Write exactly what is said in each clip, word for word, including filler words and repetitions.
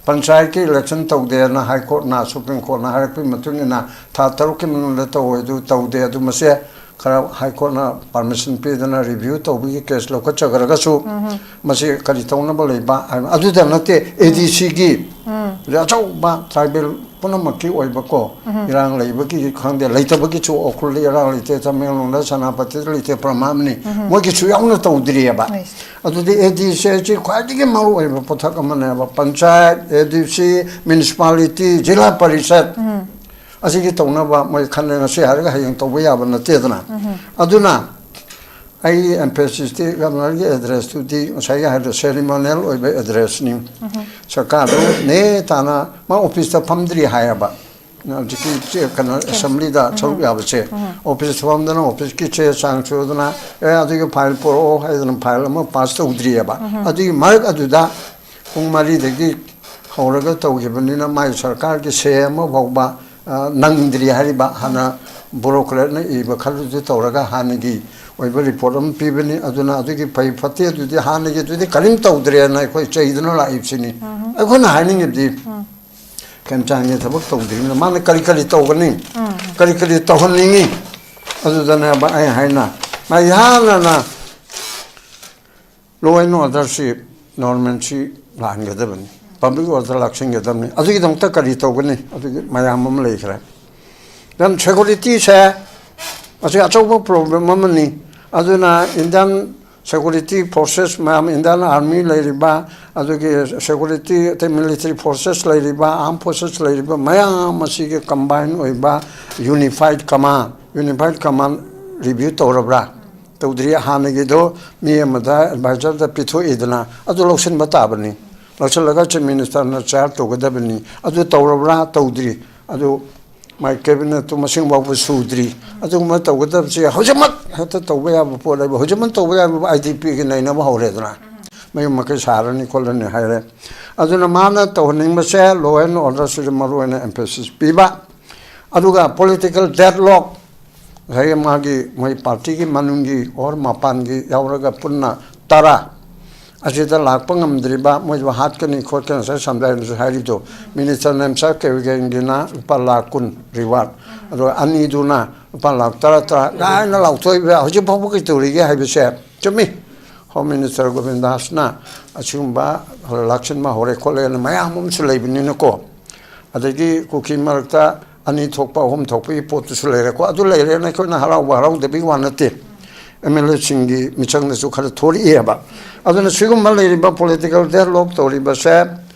ꯄꯟꯆꯥꯌꯠꯀꯤ ꯏꯂꯦꯛꯁꯟ ꯇꯧꯗꯦꯅ ꯍꯥꯏ ꯀꯣꯔꯠꯅ, ꯁꯨꯄ꯭ꯔꯤꯝ ꯀꯣꯔꯠꯅ ꯍꯥꯏꯔꯛꯄꯒꯤ ꯃꯇꯨꯡ ꯏꯟꯅ ꯊꯥ ꯇꯔꯨꯛꯀꯤ ꯃꯅꯨꯡꯗ ꯇꯧꯋꯦ, ꯑꯗꯨ ꯇꯧꯗꯦ, ꯑꯗꯨ ꯃꯁꯦ ꯈꯔ ꯍꯥꯏ ꯀꯣꯔꯠꯅ ꯄꯥꯔꯃꯤꯁꯟ ꯄꯤꯗꯅ ꯔꯤꯚ꯭ꯌꯨ ꯇꯧꯕꯒꯤ ꯀꯦꯁ ꯂꯧꯈꯠꯆꯈ꯭ꯔꯒꯁꯨ, ꯃꯁꯤ ꯀꯔꯤ ꯇꯧꯅꯕ ꯂꯩꯕ ꯍꯥꯏꯕ ꯑꯗꯨꯗ ꯅꯠꯇꯦ, ꯑꯦ ꯗꯤ ꯁꯤꯒꯤ ꯑꯆꯧꯕ ꯇ꯭ꯔꯥꯏꯕꯦꯜ ꯄꯨꯝꯅꯃꯛꯀꯤ ꯑꯣꯏꯕꯀꯣ, ꯏꯔꯥꯡ ꯂꯩꯕꯒꯤ ꯈꯪꯗꯦ, ꯂꯩꯇꯕꯒꯤꯁꯨ, ꯎꯈ꯭ꯔꯨꯜꯗ ꯏꯔꯥꯡ ꯂꯩꯇꯦ, ꯇꯃꯦꯡꯂꯣꯡꯗ, ꯁꯦꯅꯥꯄꯇꯤꯗ ꯂꯩꯇꯦ, ꯄ꯭ꯔꯃꯥꯟꯅꯤ, ꯃꯣꯏꯒꯤꯁꯨ ꯌꯥꯎꯅ ꯇꯧꯗ꯭ꯔꯤꯑꯕ꯫ ꯑꯗꯨꯗꯤ ꯑꯦ ꯗꯤ ꯁꯤ ꯑꯁꯤ ꯈ꯭ꯋꯥꯏꯗꯒꯤ ꯃꯔꯨ ꯑꯣꯏꯕ ꯄꯣꯠꯊꯛ ꯑꯃꯅꯦꯕ꯫ ꯄꯟꯆꯥꯌꯠ, ꯑꯦ ꯗꯤ ꯁꯤ, ꯃ꯭ꯌꯨꯅꯤꯁꯤꯄꯥꯂꯤꯇꯤ, ꯖꯤꯂꯥ ꯄꯔꯤꯁꯠ ꯑꯁꯤꯒꯤ ꯇꯧꯅꯕ ꯃꯣꯏ ꯈꯟꯅ ꯉꯁꯤ ꯍꯥꯏꯔꯒ ꯍꯌꯦꯡ ꯇꯧꯕ ꯌꯥꯕ ꯅꯠꯇꯦꯗꯅ꯫ ꯑꯗꯨꯅ ꯑꯩ ꯑꯦꯝꯐꯦꯁꯤꯁꯇꯤ ꯒꯚꯔꯅꯔꯒꯤ ꯑꯦꯗ꯭ꯔꯦꯁꯇꯨꯗꯤ ꯉꯁꯥꯏꯒꯤ ꯍꯥꯏꯕꯗꯣ ꯁꯦꯔꯤꯃꯣꯅꯤꯌꯦꯜ ꯑꯣꯏꯕ ꯑꯦꯗ꯭ꯔꯦꯁꯅꯤ꯫ ꯁꯔꯀꯥꯔꯗꯨ ꯅꯦ ꯇꯥꯅ ꯃꯥ ꯑꯣꯐꯤꯁꯇ ꯐꯝꯗ꯭ꯔꯤ ꯍꯥꯏꯌꯦꯕ꯫ ꯍꯧꯖꯤꯛꯀꯤ ꯆꯦ-, ꯀꯩꯅꯣ, ꯑꯦꯁꯦꯝꯕ꯭ꯂꯤꯗ ꯁꯔꯨꯛ ꯌꯥꯕꯁꯦ, ꯑꯣꯐꯤꯁ ꯐꯝꯗꯅ ꯑꯣꯐꯤꯁꯀꯤ ꯆꯦ ꯆꯥꯡ ꯁꯨꯗꯅ, "ꯑꯦ, ꯑꯗꯨꯒꯤ ꯐꯥꯏꯜ ꯄꯨꯔꯛꯑꯣ" ꯍꯥꯏꯗꯅ ꯐꯥꯏꯜ ꯑꯃ ꯄꯥꯁ ꯇꯧꯗ꯭ꯔꯤꯑꯕ꯫ ꯑꯗꯨꯒꯤ ꯃꯔꯛ ꯑꯗꯨꯗ ꯄꯨꯡ ꯃꯔꯤꯗꯒꯤ ꯍꯧꯔꯒ ꯇꯧꯈꯤꯕꯅꯤꯅ ꯃꯥꯏ ꯁꯔꯀꯥꯔꯒꯤ ꯁꯦ ꯑꯃ ꯐꯥꯎꯕ, ꯑ, ꯅꯪꯗ꯭ꯔꯤ ꯍꯥꯏꯔꯤꯕ꯫ ꯍꯥꯟꯅ ꯕꯨꯔꯣꯀ꯭ꯔꯦꯠꯅ ꯏꯕ ꯈꯔꯗꯨ ꯇꯧꯔꯒ ꯍꯥꯟꯅꯒꯤ ꯑꯣꯏꯕ ꯔꯤꯄꯣꯔꯠ ꯑꯃ ꯄꯤꯕꯅꯤ꯫ ꯑꯗꯨꯅ ꯑꯗꯨꯒꯤ ꯐꯩ ꯐꯠꯇꯦ ꯑꯗꯨꯗꯤ ꯍꯥꯟꯅꯒꯤ ꯑꯗꯨꯗꯤ ꯀꯔꯤꯝ ꯇꯧꯗ꯭ꯔꯦꯅ ꯑꯩꯈꯣꯏ ꯆꯩꯗꯨꯅ ꯂꯥꯛꯏꯕꯁꯤꯅꯤ꯫ ꯑꯩꯈꯣꯏꯅ ꯍꯥꯏꯅꯤꯡꯉꯤꯕꯗꯤ ꯈꯦꯝꯆꯥꯟꯒꯤ ꯊꯕꯛ ꯇꯧꯗ꯭ꯔꯤꯕꯅꯤꯅ ꯃꯥꯅ ꯀꯔꯤ ꯀꯔꯤ ꯇꯧꯒꯅꯤ, ꯀꯔꯤ ꯀꯔꯤ ꯇꯧꯍꯟꯅꯤꯡꯉꯤ, ꯑꯗꯨꯗꯅꯦꯕ ꯑꯩ ꯍꯥꯏꯅ ꯃꯥ ꯏꯍꯥꯟ ꯍꯥꯟꯅ law and order ꯁꯤ, ꯅꯣꯔꯃꯦꯜꯁꯤ ꯂꯥꯛꯍꯟꯒꯗꯕꯅꯤ, ꯄꯕ꯭ꯂꯤꯛ ꯑꯣꯔꯗꯔ ꯂꯥꯛꯁꯤꯟꯒꯗꯕꯅꯤ꯫ ꯑꯗꯨꯒꯤꯗꯃꯛꯇ ꯀꯔꯤ ꯇꯧꯒꯅꯤ? ꯑꯗꯨꯒꯤ ꯃꯌꯥꯝ ꯑꯃ ꯂꯩꯈ꯭ꯔꯦ꯫ ꯗꯦꯟ ꯁꯦꯀꯨꯔꯤꯇꯤꯁꯦ ꯃꯁꯤ ꯑꯆꯧꯕ ꯄ꯭ꯔꯣꯕ꯭ꯂꯦꯝ ꯑꯃꯅꯤ꯫ ꯑꯗꯨꯅ ꯏꯟꯗꯤꯌꯥꯟ ꯁꯦꯀꯨꯔꯤꯇꯤ ꯐꯣꯔꯁꯦꯁ ꯃꯌꯥꯝ, ꯏꯟꯗꯤꯌꯥꯟ ꯑꯥꯔꯃꯤ ꯂꯩꯔꯤꯕ, ꯑꯗꯨꯒꯤ ꯁꯦꯀꯨꯔꯤꯇꯤ ꯑꯇꯩ ꯃꯤꯂꯤꯇꯔꯤ ꯐꯣꯔꯁꯦꯁ ꯂꯩꯔꯤꯕ, ꯑꯥꯔꯝ ꯐꯣꯔꯁꯦꯁ ꯂꯩꯔꯤꯕ ꯃꯌꯥꯝ ꯑꯁꯤꯒꯤ ꯀꯝꯕꯥꯏꯟ ꯑꯣꯏꯕ ꯌꯨꯅꯤꯐꯥꯏꯠ ꯀꯃꯥꯟ, ꯌꯨꯅꯤꯐꯥꯏꯠ ꯀꯃꯥꯟ ꯔꯤꯚ꯭ꯌꯨ ꯇꯧꯔꯕ꯭ꯔꯥ? ꯇꯧꯗ꯭ꯔꯤ꯫ ꯍꯥꯟꯅꯒꯤꯗꯣ ꯃꯤ ꯑꯃꯗ ꯑꯦꯗꯚꯥꯏꯖꯔꯗ ꯄꯤꯊꯣꯛꯏꯗꯅ, ꯑꯗꯨ ꯂꯧꯁꯤꯟꯕ ꯇꯥꯕꯅꯤ꯫ ꯂꯧꯁꯤꯜꯂꯒ ꯆꯤꯐ ꯃꯤꯅꯤꯁꯇꯔꯅ ꯆꯦꯌꯥꯔ ꯇꯧꯒꯗꯕꯅꯤ꯫ ꯑꯗꯨ ꯇꯧꯔꯕ꯭ꯔꯥ? ꯇꯧꯗ꯭ꯔꯤ꯫ ꯑꯗꯨ ꯃꯥꯏ ꯀꯦꯕꯤꯅꯦꯠꯇꯨ ꯃꯁꯤꯡ ꯐꯥꯎꯕ ꯁꯨꯗ꯭ꯔꯤ꯫ ꯑꯗꯨꯒꯨꯝꯕ ꯇꯧꯒꯗꯕꯁꯦ ꯍꯧꯖꯤꯛꯃꯛ ꯍꯦꯛꯇ ꯇꯧꯕ ꯌꯥꯕ ꯄꯣꯠ ꯍꯥꯏꯕ, ꯍꯧꯖꯤꯛꯃꯛ ꯇꯧꯕ ꯌꯥꯕ ꯑꯥꯏ ꯗꯤ ꯄꯤꯒꯤ ꯅꯩꯅꯕ ꯍꯧꯔꯦꯗꯅ, ꯃꯌꯨꯝ ꯃꯀꯩ ꯁꯥꯔꯅꯤ ꯈꯣꯠꯂꯅꯤ ꯍꯥꯏꯔꯦ꯫ ꯑꯗꯨꯅ ꯃꯥꯅ ꯇꯧꯍꯟꯅꯤꯡꯕꯁꯦ law and order ꯁꯤꯗ ꯃꯔꯨ ꯑꯣꯏꯅ emphasis ꯄꯤꯕ, ꯑꯗꯨꯒ political deadlock, ꯉꯁꯥꯏꯒꯤ ꯃꯥꯒꯤ ꯃꯣꯏ ꯄꯥꯔꯇꯤꯒꯤ ꯃꯅꯨꯡꯒꯤ ꯑꯣꯔ ꯃꯄꯥꯟꯒꯤ ꯌꯥꯎꯔꯒ ꯄꯨꯟꯅ ꯇꯔꯥ, ꯑꯁꯤꯗ ꯂꯥꯛꯄ ꯉꯝꯗ꯭ꯔꯤꯕ, ꯃꯣꯏꯕꯨ ꯍꯥꯠꯀꯅꯤ ꯈꯣꯠꯀꯅꯤ, ꯉꯁꯥꯏ ꯁꯝꯗꯥꯏꯅꯁꯨ ꯍꯥꯏꯔꯤꯗꯣ, ꯃꯤꯅꯤꯁꯇꯔ ꯅꯦꯝꯆꯥ ꯀꯦꯕꯤꯒꯦꯟꯒꯤꯅ ꯂꯨꯄꯥ ꯂꯥꯈ ꯀꯨꯟ ꯔꯤꯋꯥꯔꯗ, ꯑꯗꯣ ꯑꯅꯤꯗꯨꯅ ꯂꯨꯄꯥ ꯂꯥꯈ ꯇꯔꯥ ꯇꯔꯥ ꯂꯥꯏꯅ ꯂꯥꯎꯊꯣꯛꯏꯕ, ꯍꯧꯖꯤꯛ ꯐꯥꯎꯕ ꯀꯩ ꯇꯧꯔꯤꯒꯦ ꯍꯥꯏꯕꯁꯦ ꯆꯨꯝꯃꯤ꯫ ꯍꯣꯝ ꯃꯤꯅꯤꯁꯇꯔ ꯒꯣꯕꯤꯟꯗꯥꯁꯅ ꯑꯁꯤꯒꯨꯝꯕ ꯂꯥꯛꯁꯤꯟꯕ ꯍꯧꯔꯦ ꯈꯣꯠꯂꯦꯅ ꯃꯌꯥꯝ ꯑꯃꯁꯨ ꯂꯩꯕꯅꯤꯅꯀꯣ, ꯑꯗꯒꯤ ꯀꯨꯀꯤ ꯃꯔꯛꯇ ꯑꯅꯤ ꯊꯣꯛꯄ ꯑꯍꯨꯝ ꯊꯣꯛꯄꯒꯤ ꯄꯣꯠꯇꯨꯁꯨ ꯂꯩꯔꯦꯀꯣ꯫ ꯑꯗꯨ ꯂꯩꯔꯦꯅ ꯑꯩꯈꯣꯏꯅ ꯍꯔꯥꯎꯕ ꯍꯔꯥꯎꯗꯕꯒꯤ ꯋꯥ ꯅꯠꯇꯦ, ꯑꯦꯝ ꯑꯦꯜ ꯑꯦꯁꯤꯡꯒꯤ ꯃꯤꯆꯪꯗꯁꯨ ꯈꯔ ꯊꯣꯔꯛꯑꯦꯕ꯫ ꯑꯗꯨꯅ ꯁꯤꯒꯨꯝꯕ ꯂꯩꯔꯤꯕ ꯄꯣꯂꯤꯇꯤꯀꯦꯜ ꯗꯦꯗꯂꯣꯛ ꯇꯧꯔꯤꯕꯁꯦ,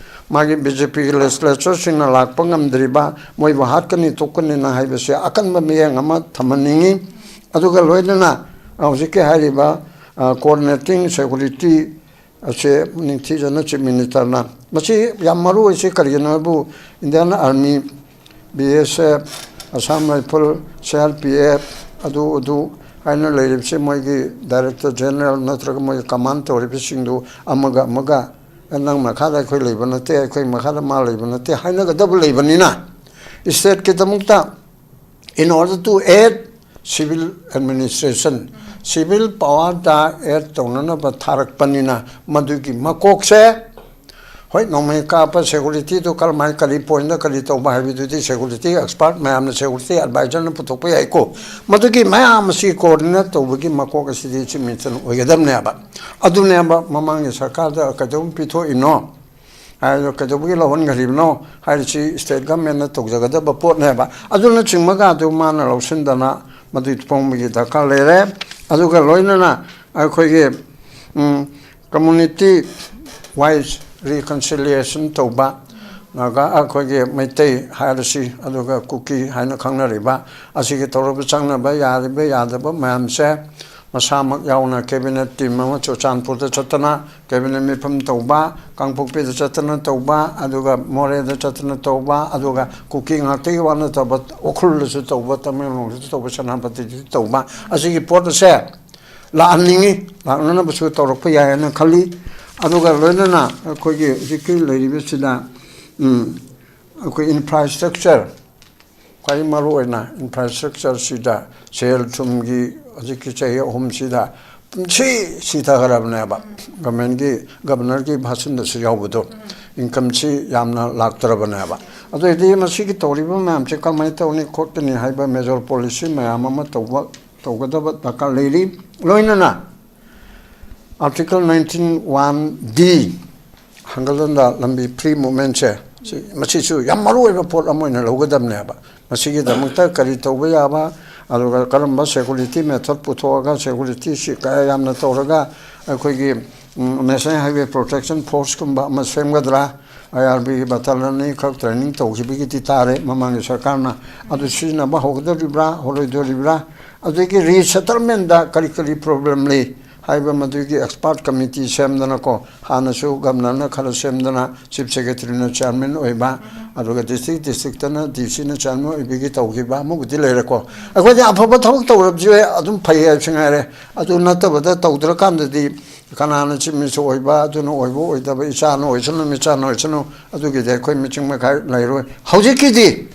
ꯃꯥꯒꯤ ꯕꯤ ꯖꯦ ꯄꯤꯒꯤ ꯂꯦꯖꯤꯁꯂꯦꯆꯔꯁꯤꯡꯅ ꯂꯥꯛꯄ ꯉꯝꯗ꯭ꯔꯤꯕ, ꯃꯣꯏꯕꯨ ꯍꯥꯠꯀꯅꯤ ꯇꯣꯛꯀꯅꯤꯅ ꯍꯥꯏꯕꯁꯦ ꯑꯀꯟꯕ ꯃꯤꯠꯌꯦꯡ ꯑꯃ ꯊꯝꯍꯟꯅꯤꯡꯉꯤ꯫ ꯑꯗꯨꯒ ꯂꯣꯏꯅꯅ ꯍꯧꯖꯤꯛꯀꯤ ꯍꯥꯏꯔꯤꯕ ꯀꯣꯑꯣꯔꯗꯤꯅꯦꯇꯤꯡ ꯁꯦꯀꯨꯔꯤꯇꯤ ꯑꯁꯦ ꯅꯤꯡꯊꯤꯖꯅ ꯆꯤꯐ ꯃꯤꯅꯤꯁꯇꯔꯅ, ꯃꯁꯤ ꯌꯥꯝ ꯃꯔꯨ ꯑꯣꯏꯁꯤ ꯀꯔꯤꯒꯤꯅꯣ ꯍꯥꯏꯕꯨ, Indian army, B S F, Assam rifle, C R P F, ꯑꯗꯨ ꯑꯗꯨ ꯍꯥꯏꯅ ꯂꯩꯔꯤꯕꯁꯤ ꯃꯣꯏꯒꯤ ꯗꯥꯏꯔꯦꯛꯇꯔ ꯖꯦꯅꯔꯦꯜ ꯅꯠꯇ꯭ꯔꯒ ꯃꯣꯏꯒꯤ ꯀꯃꯥꯟ ꯇꯧꯔꯤꯕꯁꯤꯡꯗꯨ ꯑꯃꯒ ꯑꯃꯒ, "ꯅꯪ ꯃꯈꯥꯗ ꯑꯩꯈꯣꯏ ꯂꯩꯕ ꯅꯠꯇꯦ, ꯑꯩꯈꯣꯏ ꯃꯈꯥꯗ ꯃꯥ ꯂꯩꯕ ꯅꯠꯇꯦ" ꯍꯥꯏꯅꯒꯗꯕ ꯂꯩꯕꯅꯤꯅ, ꯏꯁꯇꯦꯠꯀꯤꯗꯃꯛꯇ, in order to add civil administration, civil ꯄꯋꯥꯔꯗ ꯑꯦꯗ ꯇꯧꯅꯅꯕ ꯊꯥꯔꯛꯄꯅꯤꯅ, ꯃꯗꯨꯒꯤ ꯃꯀꯣꯛꯁꯦ, ꯍꯣꯏ, ꯅꯣꯡꯃꯩ ꯀꯥꯞꯄ ꯁꯦꯀꯨꯔꯤꯇꯤꯗꯨ ꯀꯔꯝꯍꯥꯏꯅ, ꯀꯔꯤ ꯄꯣꯏꯟꯗ ꯀꯔꯤ ꯇꯧꯕ ꯍꯥꯏꯕꯗꯨꯗꯤ ꯁꯦꯀꯨꯔꯤꯇꯤ ꯑꯦꯛꯁꯄꯥꯔꯠ ꯃꯌꯥꯝꯅ, ꯁꯦꯀꯨꯔꯤꯇꯤ ꯑꯦꯗꯚꯥꯏꯖꯔꯅ ꯄꯨꯊꯣꯛꯄ ꯌꯥꯏꯀꯣ꯫ ꯃꯗꯨꯒꯤ ꯃꯌꯥꯝ ꯑꯁꯤ ꯀꯣꯑꯣꯔꯗꯤꯅꯦꯠ ꯇꯧꯕꯒꯤ ꯃꯀꯣꯛ ꯑꯁꯤꯗꯤ ꯆꯤꯐ ꯃꯤꯅꯤꯁꯇꯔꯅ ꯑꯣꯏꯒꯗꯕꯅꯦꯕ꯫ ꯑꯗꯨꯅꯦꯕ ꯃꯃꯥꯡꯒꯤ ꯁꯔꯀꯥꯔꯗ ꯀꯩꯗꯧꯕ ꯄꯤꯊꯣꯛꯏꯅꯣ ꯍꯥꯏꯗꯣ, ꯀꯩꯗꯧꯕꯒꯤ ꯂꯧꯍꯟꯈ꯭ꯔꯤꯕꯅꯣ ꯍꯥꯏꯔꯤꯁꯤ ꯏꯁꯇꯦꯠ ꯒꯃꯦꯟꯅ ꯇꯧꯖꯒꯗꯕ ꯄꯣꯠꯅꯦꯕ꯫ ꯑꯗꯨꯅꯆꯤꯡꯕꯒ ꯑꯗꯨ ꯃꯥꯅ ꯂꯧꯁꯤꯟꯗꯅ ꯃꯗꯨꯒꯤ ꯊꯣꯡꯕꯒꯤ ꯗꯔꯀꯥꯔ ꯂꯩꯔꯦ꯫ ꯑꯗꯨꯒ ꯂꯣꯏꯅꯅ ꯑꯩꯈꯣꯏꯒꯤ, ꯎꯝ, ꯀꯝꯃꯨꯅꯤꯇꯤ ꯋꯥꯏꯁ ꯔꯤꯀꯟꯁꯤꯂꯤꯌꯦꯁꯟ ꯇꯧꯕ, ꯅꯥꯒꯥ, ꯑꯩꯈꯣꯏꯒꯤ ꯃꯩꯇꯩ ꯍꯥꯏꯔꯁꯤ, ꯑꯗꯨꯒ ꯀꯨꯀꯤ ꯍꯥꯏꯅ ꯈꯪꯅꯔꯤꯕ, ꯑꯁꯤꯒꯤ ꯇꯧꯔꯕ ꯆꯪꯅꯕ ꯌꯥꯔꯤꯕ ꯌꯥꯗꯕ ꯃꯌꯥꯝꯁꯦ ꯃꯁꯥꯃꯛ ꯌꯥꯎꯅ ꯀꯦꯕꯤꯅꯦꯠ ꯇꯤꯝ ꯑꯃ ꯆꯨꯔꯆꯥꯟꯄꯨꯔꯗ ꯆꯠꯇꯅ ꯀꯦꯕꯤꯅꯦꯠ ꯃꯤꯐꯝ ꯇꯧꯕ, ꯀꯥꯡꯄꯣꯛꯄꯤꯗ ꯆꯠꯇꯅ ꯇꯧꯕ, ꯑꯗꯨꯒ ꯃꯣꯔꯦꯗ ꯆꯠꯇꯅ ꯇꯧꯕ, ꯑꯗꯨꯒ ꯀꯨꯀꯤ ꯉꯥꯛꯇꯒꯤ ꯋꯥ ꯅꯠꯇꯕ ꯎꯈ꯭ꯔꯨꯜꯗꯁꯨ ꯇꯧꯕ, ꯇꯃꯦꯡꯂꯣꯡꯗꯁꯨ ꯇꯧꯕ, ꯁꯦꯅꯥꯄꯇꯤꯗꯁꯨ ꯇꯧꯕ, ꯑꯁꯤꯒꯤ ꯄꯣꯠ ꯑꯁꯦ ꯂꯥꯛꯍꯟꯅꯤꯡꯉꯤ, ꯂꯥꯛꯅꯅꯕꯁꯨ ꯇꯧꯔꯛꯄ ꯌꯥꯏ ꯍꯥꯏꯅ ꯈꯜꯂꯤ꯫ ꯑꯗꯨꯒ ꯂꯣꯏꯅꯅ ꯑꯩꯈꯣꯏꯒꯤ ꯍꯧꯖꯤꯛꯀꯤ ꯂꯩꯔꯤꯕꯁꯤꯗ, ꯎꯝ, ꯑꯩꯈꯣꯏ ꯏꯟꯐ꯭ꯔꯥꯁ꯭ꯇ꯭ꯔꯛꯆꯔ, ꯈ꯭ꯋꯥꯏ ꯃꯔꯨ ꯑꯣꯏꯅ ꯏꯟꯐ꯭ꯔꯥꯁ꯭ꯇ꯭ꯔꯛꯆꯔꯁꯤꯗ ꯁꯦꯜ ꯊꯨꯝꯒꯤ ꯍꯧꯖꯤꯛꯀꯤ ꯆꯍꯤ ꯑꯍꯨꯝꯁꯤꯗ ꯄꯨꯝꯁꯤ ꯁꯤꯊꯈ꯭ꯔꯕꯅꯦꯕ꯫ ꯒꯚꯔꯟꯃꯦꯟꯒꯤ, ꯒꯚꯔꯅꯔꯒꯤ ꯚꯥꯁꯟꯗꯁꯨ ꯌꯥꯎꯕꯗꯣ, ꯏꯟꯀꯝꯁꯤ ꯌꯥꯝꯅ ꯂꯥꯛꯇ꯭ꯔꯕꯅꯦꯕ꯫ ꯑꯗꯨ ꯑꯣꯏꯔꯗꯤ ꯃꯁꯤꯒꯤ ꯇꯧꯔꯤꯕ ꯃꯌꯥꯝꯁꯦ ꯀꯃꯥꯏꯅ ꯇꯧꯅꯤ ꯈꯣꯠꯀꯅꯤ ꯍꯥꯏꯕ ꯃꯦꯖꯔ ꯄꯣꯂꯤꯁꯤ ꯃꯌꯥꯝ ꯑꯃ ꯇꯧꯕ, ꯇꯧꯒꯗꯕ ꯗꯔꯀꯥꯔ ꯂꯩꯔꯤ꯫ ꯂꯣꯏꯅꯅ ꯑꯥꯔꯇꯤꯀꯜ ꯅꯥꯏꯟꯇꯤꯟ ꯋꯥꯟ ꯗꯤ, ꯍꯪꯒꯠ ꯍꯟꯗ ꯂꯝꯕꯤ ꯐ꯭ꯔꯤ ꯃꯨꯞꯃꯦꯟꯁꯦ, ꯁꯤ, ꯃꯁꯤꯁꯨ ꯌꯥꯝ ꯃꯔꯨ ꯑꯣꯏꯕ ꯄꯣꯠ ꯑꯃ ꯑꯣꯏꯅ ꯂꯧꯒꯗꯕꯅꯦꯕ꯫ ꯃꯁꯤꯒꯤꯗꯃꯛꯇ ꯀꯔꯤ ꯇꯧꯕ ꯌꯥꯕ, ꯑꯗꯨꯒ ꯀꯔꯝꯕ ꯁꯦꯀꯨꯔꯤꯇꯤ ꯃꯦꯊꯠ ꯄꯨꯊꯣꯛꯑꯒ ꯁꯦꯀꯨꯔꯤꯇꯤꯁꯤ ꯀꯌꯥ ꯌꯥꯝꯅ ꯇꯧꯔꯒ ꯑꯩꯈꯣꯏꯒꯤ, ꯎꯝ, ꯅꯦꯁꯅꯦꯜ ꯍꯥꯏꯋꯦ ꯄ꯭ꯔꯣꯇꯦꯛꯁꯟ ꯐꯣꯔꯁꯀꯨꯝꯕ ꯑꯃ ꯁꯦꯝꯒꯗ꯭ꯔꯥ? ꯑꯥꯏ ꯑꯥꯔ ꯕꯤꯒꯤ ꯕꯇꯥꯂꯟ ꯑꯅꯤꯈꯛ ꯇ꯭ꯔꯦꯅꯤꯡ ꯇꯧꯈꯤꯕꯒꯤꯗꯤ ꯇꯥꯔꯦ ꯃꯃꯥꯡꯒꯤ ꯁꯔꯀꯥꯔꯅ꯫ ꯑꯗꯨ ꯁꯤꯖꯤꯟꯅꯕ ꯍꯧꯒꯗꯧꯔꯤꯕ꯭ꯔꯥ, ꯍꯧꯔꯣꯏꯗꯧꯔꯤꯕ꯭ꯔꯥ? ꯑꯗꯒꯤ ꯔꯤꯁꯦꯇꯜꯃꯦꯟꯗ ꯀꯔꯤ ꯀꯔꯤ ꯄ꯭ꯔꯣꯕ꯭ꯂꯦꯝ ꯂꯩ ꯍꯥꯏꯕ ꯃꯗꯨꯒꯤ ꯑꯦꯛꯁꯄꯥꯔꯠ ꯀꯃꯤꯇꯤ ꯁꯦꯝꯗꯅꯀꯣ, ꯍꯥꯟꯅꯁꯨ ꯒꯕꯔꯅꯔꯅ ꯈꯔ ꯁꯦꯝꯗꯅ, ꯆꯤꯐ ꯁꯦꯀ꯭ꯔꯦꯇꯔꯤꯅ ꯆꯤꯌꯥꯔꯃꯦꯟ ꯑꯣꯏꯕ, ꯑꯗꯨꯒ ꯗꯤꯁꯇ꯭ꯔꯤꯛ ꯗꯤꯁꯇ꯭ꯔꯤꯛꯇꯅ ꯗꯤ ꯁꯤꯅ ꯆꯤꯌꯥꯔꯃꯦꯟ ꯑꯣꯏꯕꯒꯤ ꯇꯧꯈꯤꯕ ꯑꯃꯕꯨꯗꯤ ꯂꯩꯔꯦꯀꯣ꯫ ꯑꯩꯈꯣꯏꯗꯤ ꯑꯐꯕ ꯊꯕꯛ ꯇꯧꯔꯕꯁꯨ ꯑꯗꯨꯝ ꯐꯩ ꯍꯥꯏꯕꯁꯨ ꯉꯥꯏꯔꯦ꯫ ꯑꯗꯨ ꯅꯠꯇꯕꯗ ꯇꯧꯗ꯭ꯔꯀꯥꯟꯗꯗꯤ ꯀꯅꯥꯅ ꯆꯤꯐ ꯃꯤꯅꯤꯁꯇꯔ ꯑꯣꯏꯕ, ꯑꯗꯨꯅ ꯑꯣꯏꯕ ꯑꯣꯏꯗꯕ, ꯏꯆꯥꯅ ꯑꯣꯏꯁꯅꯨ, ꯃꯤꯆꯥꯅ ꯑꯣꯏꯁꯅꯨ, ꯑꯗꯨꯒꯤꯗꯤ ꯑꯩꯈꯣꯏ ꯃꯤꯆꯤꯡ ꯃꯈꯥꯏ ꯂꯩꯔꯣꯏ꯫ ꯍꯧꯖꯤꯛꯀꯤꯗꯤ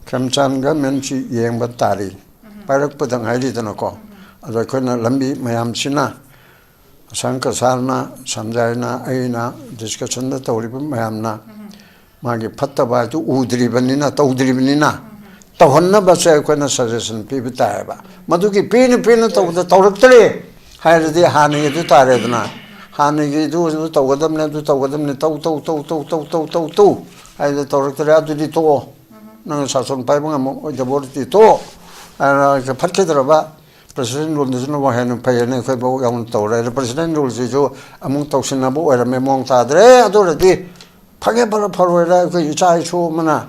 ꯈꯦꯝꯆꯥꯟ ꯒꯃꯦꯟꯁꯤ ꯌꯦꯡꯕ ꯇꯥꯔꯤ꯫ ꯄꯥꯏꯔꯛꯄꯗ ꯉꯥꯏꯔꯤꯗꯅꯀꯣ꯫ ꯑꯗꯣ ꯑꯩꯈꯣꯏꯅ ꯂꯝꯕꯤ ꯃꯌꯥꯝꯁꯤꯅ, ꯑꯁꯥꯡ ꯀꯁꯥꯔꯅ, ꯁꯝꯖꯥꯏꯅ, ꯑꯩꯅ ꯗꯤꯁꯀꯁꯟꯗ ꯇꯧꯔꯤꯕ ꯃꯌꯥꯝꯅ ꯃꯥꯒꯤ ꯐꯠꯇꯕ ꯍꯥꯏꯗꯨ ꯎꯗ꯭ꯔꯤꯕꯅꯤꯅ, ꯇꯧꯗ꯭ꯔꯤꯕꯅꯤꯅ, ꯇꯧꯍꯟꯅꯕꯁꯦ ꯑꯩꯈꯣꯏꯅ ꯁꯖꯦꯁꯟ ꯄꯤꯕ ꯇꯥꯏꯌꯦꯕ꯫ ꯃꯗꯨꯒꯤ ꯄꯦꯟꯅ ꯄꯦꯟꯅ ꯇꯧꯕꯗ ꯇꯧꯔꯛꯇ꯭ꯔꯦ ꯍꯥꯏꯔꯗꯤ ꯍꯥꯟꯅꯒꯤ ꯑꯗꯨ ꯇꯥꯔꯦꯗꯅ꯫ ꯍꯥꯟꯅꯒꯤ ꯑꯗꯨ, ꯑꯗꯨ ꯇꯧꯒꯗꯕꯅꯦ, ꯑꯗꯨ ꯇꯧꯒꯗꯕꯅꯦ, ꯇꯧ, ꯇꯧ, ꯇꯧ, ꯇꯧ, ꯇꯧ, ꯇꯧ, ꯇꯧ ꯍꯥꯏꯗ ꯇꯧꯔꯛꯇ꯭ꯔꯦ, ꯑꯗꯨꯗꯤ ꯇꯣꯛꯑꯣ꯫ ꯅꯪ ꯁꯥꯁꯟ ꯄꯥꯏꯕ ꯉꯝꯃꯛꯑꯣꯏꯗꯕ ꯑꯣꯏꯔꯗꯤ ꯇꯣꯛꯑꯣ ꯍꯥꯏꯅ ꯐꯠꯈꯤꯗ꯭ꯔꯕ꯫ ꯄ꯭ꯔꯁꯤꯗꯦꯟ ꯔꯨꯜꯗꯨꯁꯨꯅꯕꯨ ꯍꯦꯟꯅ ꯐꯩꯌꯦꯅ ꯑꯩꯈꯣꯏ ꯚꯣꯠ ꯌꯥꯎꯅ ꯇꯧꯔꯦ꯫ ꯑꯗꯣ ꯄ꯭ꯔꯁꯤꯗꯦꯟ ꯔꯨꯜꯁꯤꯁꯨ ꯑꯃꯨꯛ ꯇꯧꯁꯤꯟꯅꯕ ꯑꯣꯏꯔꯝꯃꯦ, ꯃꯑꯣꯡ ꯇꯥꯗ꯭ꯔꯦ꯫ ꯑꯗꯨ ꯑꯣꯏꯔꯗꯤ ꯐꯒꯦ ꯐꯔ ꯐꯔꯣꯏꯔ ꯑꯩꯈꯣꯏ ꯏꯆꯥ ꯏꯁꯨ ꯑꯃꯅ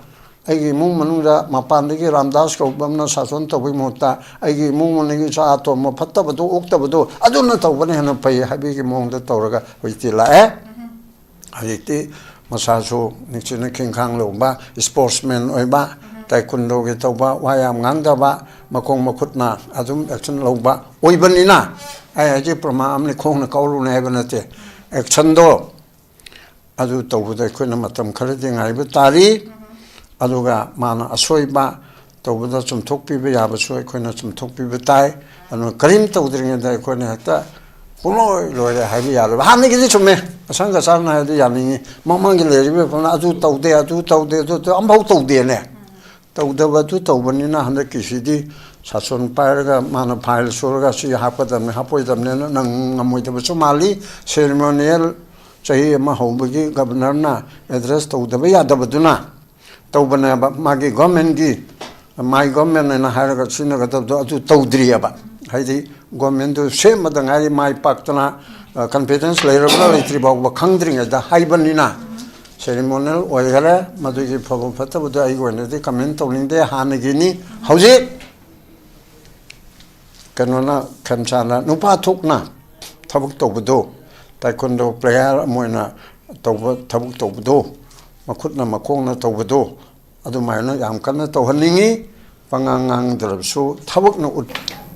ꯑꯩꯒꯤ ꯏꯃꯨꯡ ꯃꯅꯨꯡꯗ ꯃꯄꯥꯟꯗꯒꯤ ꯔꯥꯝꯗꯥꯁ ꯀꯧꯕ ꯑꯃꯅ ꯁꯥꯁꯟ ꯇꯧꯕꯒꯤ ꯃꯍꯨꯠꯇ ꯑꯩꯒꯤ ꯏꯃꯨꯡ ꯃꯅꯨꯡꯒꯤ ꯏꯆꯥ ꯑꯇꯣꯝꯕ ꯐꯠꯇꯕꯗꯣ, ꯑꯣꯛꯇꯕꯗꯣ ꯑꯗꯨꯅ ꯇꯧꯕꯅ ꯍꯦꯟꯅ ꯐꯩ ꯍꯥꯏꯕꯒꯤ ꯃꯑꯣꯡꯗ ꯇꯧꯔꯒ ꯍꯧꯖꯤꯛꯇꯤ ꯂꯥꯛꯑꯦ꯫ ꯍꯧꯖꯤꯛꯇꯤ ꯃꯁꯥꯁꯨ ꯅꯤꯡꯊꯤꯅ ꯈꯤꯡꯈꯥꯡ ꯂꯧꯕ, ꯁ꯭ꯄꯣꯔꯠꯁꯃꯦꯟ ꯑꯣꯏꯕ, ꯇꯥꯏꯀꯨꯟꯗꯣꯒꯤ ꯇꯧꯕ, ꯋꯥ ꯌꯥꯝ ꯉꯥꯡꯗꯕ, ꯃꯈꯣꯡ ꯃꯈꯨꯠꯅ ꯑꯗꯨꯝ ꯑꯦꯛꯁꯟ ꯂꯧꯕ ꯑꯣꯏꯕꯅꯤꯅ, ꯑꯩ ꯍꯧꯖꯤꯛ ꯄ꯭ꯔꯃꯥ ꯑꯃꯅꯤ ꯈꯣꯡꯅ ꯀꯥꯎꯔꯨꯅꯤ ꯍꯥꯏꯕ ꯅꯠꯇꯦ꯫ ꯑꯦꯛꯁꯟꯗꯣ ꯑꯗꯨ ꯇꯧꯕꯗ ꯑꯩꯈꯣꯏꯅ ꯃꯇꯝ ꯈꯔꯗꯤ ꯉꯥꯏꯕ ꯇꯥꯔꯤ꯫ ꯑꯗꯨꯒ ꯃꯥꯅ ꯑꯁꯣꯏꯕ ꯇꯧꯕꯗ ꯆꯨꯝꯊꯣꯛꯄꯤꯕ ꯌꯥꯕꯁꯨ ꯑꯩꯈꯣꯏꯅ ꯆꯨꯝꯊꯣꯛꯄꯤꯕ ꯇꯥꯏ꯫ ꯑꯗꯨꯅ ꯀꯔꯤꯝ ꯇꯧꯗ꯭ꯔꯤꯉꯩꯗ ꯑꯩꯈꯣꯏꯅ ꯍꯦꯛꯇ ꯄꯨꯡꯂꯣꯏ ꯂꯣꯏꯔꯦ ꯍꯥꯏꯕ ꯌꯥꯔꯣꯏꯕ꯫ ꯍꯥꯟꯅꯒꯤꯗꯤ ꯆꯨꯝꯃꯦ, ꯑꯁꯪ ꯑꯆꯥꯟꯅ ꯍꯥꯏꯔꯗꯤ ꯌꯥꯅꯤꯡꯉꯤ꯫ ꯃꯃꯥꯡꯒꯤ ꯂꯩꯔꯤꯕ ꯐꯤꯕꯝꯅ ꯑꯗꯨ ꯇꯧꯗꯦ, ꯑꯗꯨ ꯇꯧꯗꯦ, ꯑꯗꯨ ꯇꯧ-, ꯑꯝꯐꯥꯎ ꯇꯧꯗꯦꯅꯦ꯫ ꯇꯧꯗꯕ ꯑꯗꯨ ꯇꯧꯕꯅꯤꯅ ꯍꯟꯗꯛꯀꯤꯁꯤꯗꯤ ꯁꯥꯁꯣꯟ ꯄꯥꯏꯔꯒ ꯃꯥꯅ ꯐꯥꯏꯜ ꯁꯨꯔꯒ ꯁꯤ ꯍꯥꯞꯀꯗꯕꯅꯤ, ꯍꯥꯞꯄꯣꯏꯗꯕꯅꯤꯅ ꯅꯪ ꯉꯝꯃꯣꯏꯗꯕꯁꯨ ꯃꯥꯜꯂꯤ꯫ ꯁꯦꯔꯤꯃꯣꯅꯤꯌꯦꯜ ꯆꯍꯤ ꯑꯃ ꯍꯧꯕꯒꯤ ꯒꯕꯔꯅꯔꯅ ꯑꯦꯗ꯭ꯔꯦꯁ ꯇꯧꯗꯕ ꯌꯥꯗꯕꯗꯨꯅ ꯇꯧꯕꯅꯦꯕ꯫ ꯃꯥꯒꯤ ꯒꯣꯔꯃꯦꯟꯒꯤ, ꯃꯥꯏ ꯒꯣꯔꯃꯦꯟ ꯍꯥꯏꯅ ꯍꯥꯏꯔꯒ ꯁꯤꯖꯤꯟꯅꯒꯗꯕꯗꯣ ꯑꯗꯨ ꯇꯧꯗ꯭ꯔꯤꯑꯕ꯫ ꯍꯥꯏꯗꯤ ꯒꯣꯔꯃꯦꯟꯗꯨ ꯁꯦꯝꯕꯗ ꯉꯥꯏꯔꯤ, ꯃꯥꯏ ꯄꯥꯛꯇꯅ, ꯑ, ꯀꯟꯐꯤꯗꯦꯟꯁ ꯂꯩꯔꯕ꯭ꯔꯥ ꯂꯩꯇ꯭ꯔꯤ ꯐꯥꯎꯕ ꯈꯪꯗ꯭ꯔꯤꯉꯩꯗ ꯍꯥꯏꯕꯅꯤꯅ ꯁꯦꯔꯤꯃꯣꯅꯤꯌꯦꯜ ꯑꯣꯏꯈꯔꯦ꯫ ꯃꯗꯨꯒꯤ ꯐꯕ ꯐꯠꯇꯕꯗꯣ ꯑꯩꯒꯤ ꯑꯣꯏꯅꯗꯤ ꯀꯃꯦꯟ ꯇꯧꯅꯤꯡꯗꯦ꯫ ꯍꯥꯟꯅꯒꯤꯅꯤ꯫ ꯍꯧꯖꯤꯛ ꯀꯩꯅꯣꯅ, ꯈꯦꯝꯆꯥꯟꯅ ꯅꯨꯄꯥ ꯊꯣꯛꯅ ꯊꯕꯛ ꯇꯧꯕꯗꯣ, ꯇꯥꯏꯀꯨꯟꯗꯣ ꯄ꯭ꯂꯦꯌꯥꯔ ꯑꯃ ꯑꯣꯏꯅ ꯇꯧꯕ, ꯊꯕꯛ ꯇꯧꯕꯗꯣ, ꯃꯈꯨꯠꯅ ꯃꯈꯣꯡꯅ ꯇꯧꯕꯗꯣ, ꯑꯗꯨꯃꯥꯏꯅ ꯌꯥꯝ ꯀꯟꯅ ꯇꯧꯍꯟꯅꯤꯡꯉꯤ꯫ ꯄꯉꯥꯡ ꯉꯥꯡꯗ꯭ꯔꯕꯁꯨ ꯊꯕꯛꯅ ꯎꯠ꯫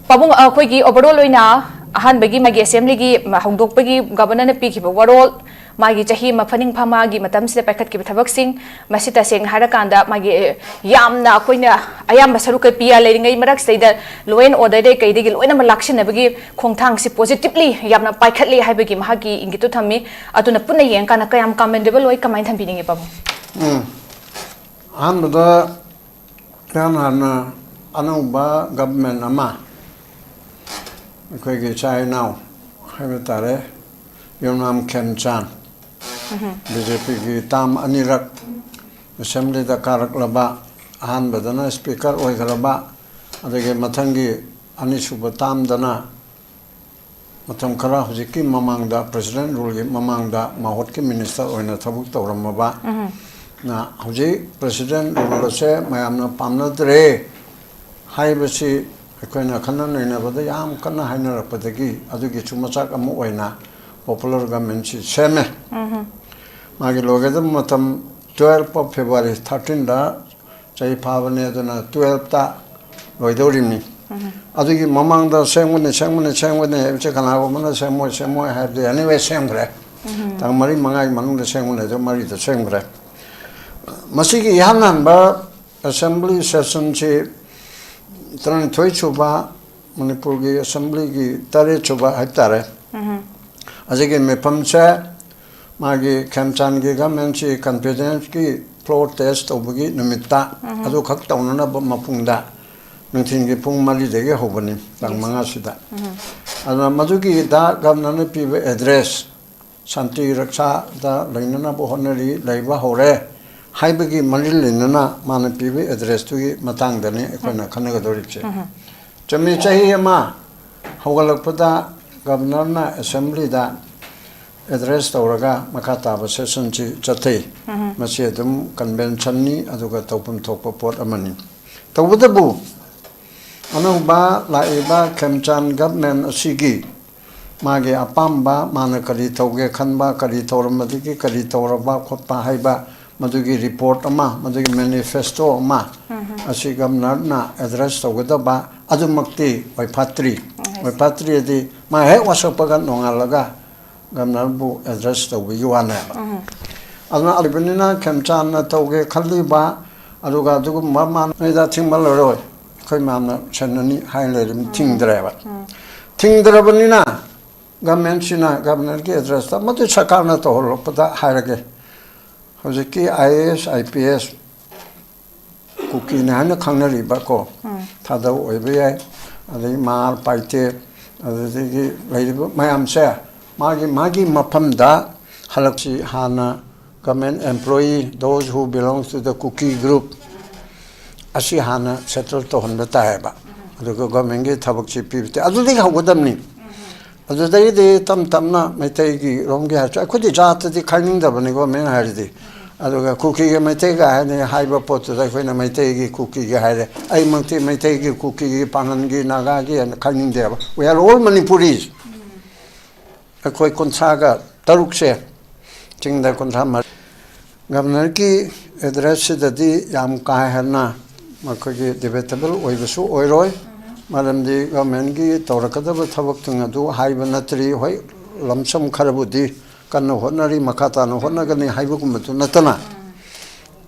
ꯄꯥꯕꯨꯡ, ꯑꯩꯈꯣꯏꯒꯤ overall ꯑꯣꯏꯅ ꯑꯍꯥꯟꯕꯒꯤ ꯃꯥꯒꯤ ꯑꯦꯁꯦꯝꯕ꯭ꯂꯤꯒꯤ ꯍꯧꯗꯣꯛꯄꯒꯤ ꯒꯕꯔꯅꯔꯅ ꯄꯤꯈꯤꯕ ꯋꯥꯔꯣꯜ, ꯃꯥꯒꯤ ꯆꯍꯤ ꯑꯃ ꯐꯅꯤꯡ ꯐꯥꯃꯒꯤ ꯃꯇꯝꯁꯤꯗ ꯄꯥꯏꯈꯠꯈꯤꯕ ꯊꯕꯛꯁꯤꯡ, ꯃꯁꯤ ꯇꯁꯦꯡꯅ ꯍꯥꯏꯔꯀꯥꯟꯗ ꯃꯥꯒꯤ, ꯑꯦ, ꯌꯥꯝꯅ ꯑꯩꯈꯣꯏꯅ ꯑꯌꯥꯝꯕ ꯁꯔꯨꯛ ꯀꯩ ꯄꯤꯌꯥ ꯂꯩꯔꯤꯉꯩ ꯃꯔꯛꯁꯤꯗꯩꯗ law and order ꯗꯩ ꯀꯩꯗꯒꯤ ꯂꯣꯏꯅꯃꯛ ꯂꯥꯛꯁꯤꯟꯅꯕꯒꯤ ꯈꯣꯡꯊꯥꯡꯁꯤ positively ꯌꯥꯝꯅ ꯄꯥꯏꯈꯠꯂꯤ ꯍꯥꯏꯕꯒꯤ ꯃꯍꯥꯛꯀꯤ ꯏꯪꯒꯤꯠꯇꯨ ꯊꯝꯃꯤ꯫ ꯑꯗꯨꯅ ꯄꯨꯟꯅ ꯌꯦꯡꯉꯀꯥꯟꯗ ꯀꯌꯥꯝ commendable ꯑꯣꯏ, ꯀꯃꯥꯏꯅ ꯊꯝꯕꯤꯅꯤꯡꯉꯤ ꯄꯥꯕꯨꯡ? ꯎꯝ꯫ ꯑꯍꯥꯟꯕꯗ ꯏꯍꯥꯟ ꯍꯥꯟꯅ ꯑꯅꯧꯕ ꯒꯕꯔꯃꯦꯟ ꯑꯃ, ꯑꯩꯈꯣꯏꯒꯤ ꯏꯆꯥ ꯏꯅꯥꯎ ꯍꯥꯏꯕ ꯇꯥꯔꯦ, ꯌꯨꯝꯅꯥꯝ ꯈꯦꯝꯆꯥꯟ, ꯕꯤ ꯖꯦ ꯄꯤꯒꯤ ꯇꯥꯝ ꯑꯅꯤꯔꯛ ꯑꯦꯁꯦꯝꯕ꯭ꯂꯤꯗ ꯀꯥꯔꯛꯂꯕ, ꯑꯍꯥꯟꯕꯗꯅ ꯁ꯭ꯄꯤꯀꯔ ꯑꯣꯏꯈ꯭ꯔꯕ, ꯑꯗꯒꯤ ꯃꯊꯪꯒꯤ ꯑꯅꯤꯁꯨꯕ ꯇꯥꯝꯗꯅ ꯃꯇꯝ ꯈꯔ ꯍꯧꯖꯤꯛꯀꯤ ꯃꯃꯥꯡꯗ, ꯄ꯭ꯔꯦꯁꯤꯗꯦꯟ ꯔꯨꯜꯒꯤ ꯃꯃꯥꯡꯗ ꯃꯍꯨꯠꯀꯤ ꯃꯤꯅꯤꯁꯇꯔ ꯑꯣꯏꯅ ꯊꯕꯛ ꯇꯧꯔꯝꯃꯕ, ꯅ ꯍꯧꯖꯤꯛ ꯄ꯭ꯔꯦꯁꯤꯗꯦꯟ ꯔꯨꯜ ꯑꯁꯦ ꯃꯌꯥꯝꯅ ꯄꯥꯝꯅꯗ꯭ꯔꯦ ꯍꯥꯏꯕꯁꯤ ꯑꯩꯈꯣꯏꯅ ꯈꯟꯅ ꯅꯩꯅꯕꯗ ꯌꯥꯝ ꯀꯟꯅ ꯍꯥꯏꯅꯔꯛꯄꯗꯒꯤ ꯑꯗꯨꯒꯤꯁꯨ ꯃꯆꯥꯛ ꯑꯃ ꯑꯣꯏꯅ ꯄꯣꯄꯨꯂꯔ ꯒꯃꯦꯟꯁꯤ ꯁꯦꯝꯃꯦ꯫ ꯃꯥꯒꯤ ꯂꯣꯏꯒꯗꯕ ꯃꯇꯝ twelve of February, thirteen ꯗ ꯆꯍꯤ ꯐꯥꯕꯅꯦ, ꯑꯗꯨꯅ twelve ꯇ ꯂꯣꯏꯗꯧꯔꯤꯕꯅꯤ꯫ ꯑꯗꯨꯒꯤ ꯃꯃꯥꯡꯗ ꯁꯦꯝꯒꯅꯤ, ꯁꯦꯝꯒꯅꯤ, ꯁꯦꯝꯒꯅꯤ ꯍꯥꯏꯕꯁꯦ ꯀꯅꯥꯒꯨꯝꯕꯅ ꯁꯦꯝꯃꯣꯏ, ꯁꯦꯝꯃꯣꯏ ꯍꯥꯏꯕꯗꯤ anyway ꯁꯦꯝꯈ꯭ꯔꯦ꯫ ꯇꯥꯡ ꯃꯔꯤ ꯃꯉꯥꯒꯤ ꯃꯅꯨꯡꯗ ꯁꯦꯝꯒꯅꯤ ꯍꯥꯏꯗꯣ ꯃꯔꯤꯗ ꯁꯦꯝꯈ꯭ꯔꯦ꯫ ꯃꯁꯤꯒꯤ ꯏꯍꯥꯟ ꯍꯥꯟꯕ ꯑꯦꯁꯦꯝꯕ꯭ꯂꯤ ꯁꯦꯁꯟꯁꯤ ꯇꯔꯥꯅꯤꯊꯣꯏ ꯁꯨꯕ, ꯃꯅꯤꯄꯨꯔꯒꯤ ꯑꯦꯁꯦꯝꯕ꯭ꯂꯤꯒꯤ ꯇꯔꯦꯠ ꯁꯨꯕ ꯍꯥꯏꯕ ꯇꯥꯔꯦ꯫ ꯑꯁꯤꯒꯤ ꯃꯤꯐꯝꯁꯦ ꯃꯥꯒꯤ ꯈꯦꯝꯆꯥꯟꯒꯤ ꯒꯃꯦꯟꯁꯤ ꯀꯟꯐꯤꯗꯦꯟꯁꯀꯤ ꯐ꯭ꯂꯣꯔ ꯇꯦꯁ ꯇꯧꯕꯒꯤ ꯅꯨꯃꯤꯠꯇ ꯑꯗꯨꯈꯛ ꯇꯧꯅꯅꯕ ꯃꯄꯨꯡꯗ ꯅꯨꯡꯊꯤꯜꯒꯤ ꯄꯨꯡ ꯃꯔꯤꯗꯒꯤ ꯍꯧꯕꯅꯤ, ꯇꯥꯡ ꯃꯉꯥꯁꯤꯗ꯫ ꯑꯗꯨꯅ ꯃꯗꯨꯒꯤꯗ ꯒꯕꯅꯔꯅ ꯄꯤꯕ ꯑꯦꯗ꯭ꯔꯦꯁ, ꯁꯥꯟꯇꯤ ꯔꯛꯁꯥꯗ ꯂꯩꯅꯅꯕ ꯍꯣꯠꯅꯔꯤ, ꯂꯩꯕ ꯍꯧꯔꯦ ꯍꯥꯏꯕꯒꯤ ꯃꯔꯤ ꯂꯩꯅꯅ ꯃꯥꯅ ꯄꯤꯕ ꯑꯦꯗ꯭ꯔꯦꯁꯇꯨꯒꯤ ꯃꯇꯥꯡꯗꯅꯤ ꯑꯩꯈꯣꯏꯅ ꯈꯟꯅꯒꯗꯧꯔꯤꯕꯁꯦ꯫ ꯆꯨꯝꯃꯤ, ꯆꯍꯤ ꯑꯃ ꯍꯧꯒꯠꯂꯛꯄꯗ ꯒꯕꯅꯔꯅ ꯑꯦꯁꯦꯝꯕ꯭ꯂꯤꯗ ꯑꯦꯗ꯭ꯔꯦꯁ ꯇꯧꯔꯒ ꯃꯈꯥ ꯇꯥꯕ ꯁꯦꯁꯟꯁꯤ ꯆꯠꯊꯩ꯫ ꯃꯁꯤ ꯑꯗꯨꯝ ꯀꯟꯚꯦꯟꯁꯟꯅꯤ, ꯑꯗꯨꯒ ꯇꯧꯐꯝ ꯊꯣꯛꯄ ꯄꯣꯠ ꯑꯃꯅꯤ꯫ ꯇꯧꯕꯇꯕꯨ ꯑꯅꯧꯕ ꯂꯥꯛꯏꯕ ꯈꯦꯝꯆꯥꯟ ꯒꯚꯔꯟꯃꯦꯟ ꯑꯁꯤꯒꯤ ꯃꯥꯒꯤ ꯑꯄꯥꯝꯕ, ꯃꯥꯅ ꯀꯔꯤ ꯇꯧꯒꯦ ꯈꯟꯕ, ꯀꯔꯤ ꯇꯧꯔꯝꯕꯗꯒꯤ ꯀꯔꯤ ꯇꯧꯔꯕ ꯈꯣꯠꯄ ꯍꯥꯏꯕ ꯃꯗꯨꯒꯤ ꯔꯤꯄꯣꯔꯠ ꯑꯃ, ꯃꯗꯨꯒꯤ ꯃꯦꯅꯤꯐꯦꯁꯇꯣ ꯑꯃ ꯑꯁꯤ ꯒꯕꯔꯅꯔꯅ ꯑꯦꯗ꯭ꯔꯦꯁ ꯇꯧꯒꯗꯕ ꯑꯗꯨꯃꯛꯇꯤ ꯑꯣꯏꯐꯥꯠꯇ꯭ꯔꯤ꯫ ꯑꯣꯏꯐꯥꯠꯇ꯭ꯔꯤꯗꯤ ꯃꯥ ꯍꯦꯛ ꯋꯥꯁꯛꯄꯒ ꯅꯣꯡꯉꯥꯜꯂꯒ ꯒꯕꯔꯅꯔꯕꯨ ꯑꯦꯗ꯭ꯔꯦꯁ ꯇꯧꯕꯒꯤ ꯋꯥꯅꯦꯕ꯫ ꯑꯗꯨꯅ ꯑꯣꯏꯕꯅꯤꯅ ꯈꯦꯝꯆꯥꯟꯅ ꯇꯧꯒꯦ ꯈꯜꯂꯤꯕ, ꯑꯗꯨꯒ ꯑꯗꯨꯒꯨꯝꯕ ꯃꯥ ꯅꯣꯏꯗ ꯊꯤꯡꯕ ꯂꯩꯔꯣꯏ, ꯑꯩꯈꯣꯏ ꯃꯌꯥꯝꯅ ꯁꯦꯟꯅꯅꯤ ꯍꯥꯏ ꯂꯩꯔꯦ, ꯊꯤꯡꯗ꯭ꯔꯦꯕ꯫ ꯊꯤꯡꯗ꯭ꯔꯕꯅꯤꯅ ꯒꯃꯦꯟꯁꯤꯅ ꯒꯕꯔꯅꯔꯒꯤ ꯑꯦꯗ꯭ꯔꯦꯁꯇ ꯃꯗꯨ ꯁꯔꯀꯥꯔꯅ ꯇꯧꯍꯜꯂꯛꯄꯗ ꯍꯥꯏꯔꯒꯦ, ꯍꯧꯖꯤꯛꯀꯤ I A S, I P S, ꯀꯨꯀꯤꯅꯤ ꯍꯥꯏꯅ ꯈꯪꯅꯔꯤꯕ ꯀꯣ, ꯊꯥꯗꯧ ꯑꯣꯏꯕ ꯌꯥꯏ, ꯑꯗꯩ ꯃꯥꯔ ꯄꯥꯏꯇꯦ, ꯑꯗꯨꯗꯒꯤ ꯂꯩꯔꯤꯕ ꯃꯌꯥꯝꯁꯦ ꯃꯥꯒꯤ ꯃꯥꯒꯤ ꯃꯐꯝꯗ ꯍꯜꯂꯛꯁꯤ꯫ ꯍꯥꯟꯅ government employee, those who belongs to the Kuki group, ꯑꯁꯤ ꯍꯥꯟꯅ ꯁꯦꯇꯜ ꯇꯧꯍꯟꯕ ꯇꯥꯏꯌꯦꯕ꯫ ꯑꯗꯨꯒ ꯒꯣꯔꯃꯦꯟꯒꯤ ꯊꯕꯛꯁꯤ ꯄꯤꯕ ꯇꯥꯏ, ꯑꯗꯨꯗꯒꯤ ꯍꯧꯒꯗꯕꯅꯤ꯫ ꯑꯗꯨꯗꯒꯤꯗꯤ ꯇꯞ ꯇꯞꯅ ꯃꯩꯇꯩꯒꯤ ꯔꯣꯝꯒꯤ ꯍꯥꯏꯔꯁꯨ, ꯑꯩꯈꯣꯏꯗꯤ ꯖꯥꯠꯇꯗꯤ ꯈꯥꯏꯅꯤꯡꯗꯕꯅꯤ ꯒꯣꯔꯃꯦꯟ ꯍꯥꯏꯔꯗꯤ꯫ ꯑꯗꯨꯒ ꯀꯨꯀꯤꯒ ꯃꯩꯇꯩꯒ ꯍꯥꯏꯅ ꯍꯥꯏꯕ ꯄꯣꯠꯇꯨꯗ ꯑꯩꯈꯣꯏꯅ ꯃꯩꯇꯩꯒꯤ ꯀꯨꯀꯤꯒ ꯍꯥꯏꯔꯦ꯫ ꯑꯩꯃꯛꯇꯤ ꯃꯩꯇꯩꯒꯤ, ꯀꯨꯀꯤꯒꯤ, ꯄꯥꯡꯒꯟꯒꯤ, ꯅꯥꯒꯥꯒꯤ ꯍꯥꯏꯅ ꯈꯥꯏꯅꯤꯡꯗꯦꯕ꯫ We are all Manipuris꯫ ꯑꯩꯈꯣꯏ ꯀꯨꯟꯊ꯭ꯔꯥꯒ ꯇꯔꯨꯛꯁꯦ ꯆꯤꯡꯗ ꯀꯨꯟꯊ꯭ꯔꯥ ꯃꯔꯤ꯫ ꯒꯕꯔꯅꯔꯒꯤ ꯑꯦꯗ꯭ꯔꯦꯁꯁꯤꯗꯗꯤ ꯌꯥꯝ ꯀꯥ ꯍꯦꯟꯅ ꯃꯈꯣꯏꯒꯤ ꯗꯤꯕꯦꯇꯦꯕꯜ ꯑꯣꯏꯕꯁꯨ ꯑꯣꯏꯔꯣꯏ, ꯃꯔꯝꯗꯤ ꯒꯣꯔꯃꯦꯟꯒꯤ ꯇꯧꯔꯛꯀꯗꯕ ꯊꯕꯛꯁꯤꯡ ꯑꯗꯨ ꯍꯥꯏꯕ ꯅꯠꯇ꯭ꯔꯤ꯫ ꯍꯣꯏ, ꯂꯝꯁꯝ ꯈꯔꯕꯨꯗꯤ ꯀꯟꯅ ꯍꯣꯠꯅꯔꯤ, ꯃꯈꯥ ꯇꯥꯅ ꯍꯣꯠꯅꯒꯅꯤ ꯍꯥꯏꯕꯒꯨꯝꯕꯗꯨ ꯅꯠꯇꯅ,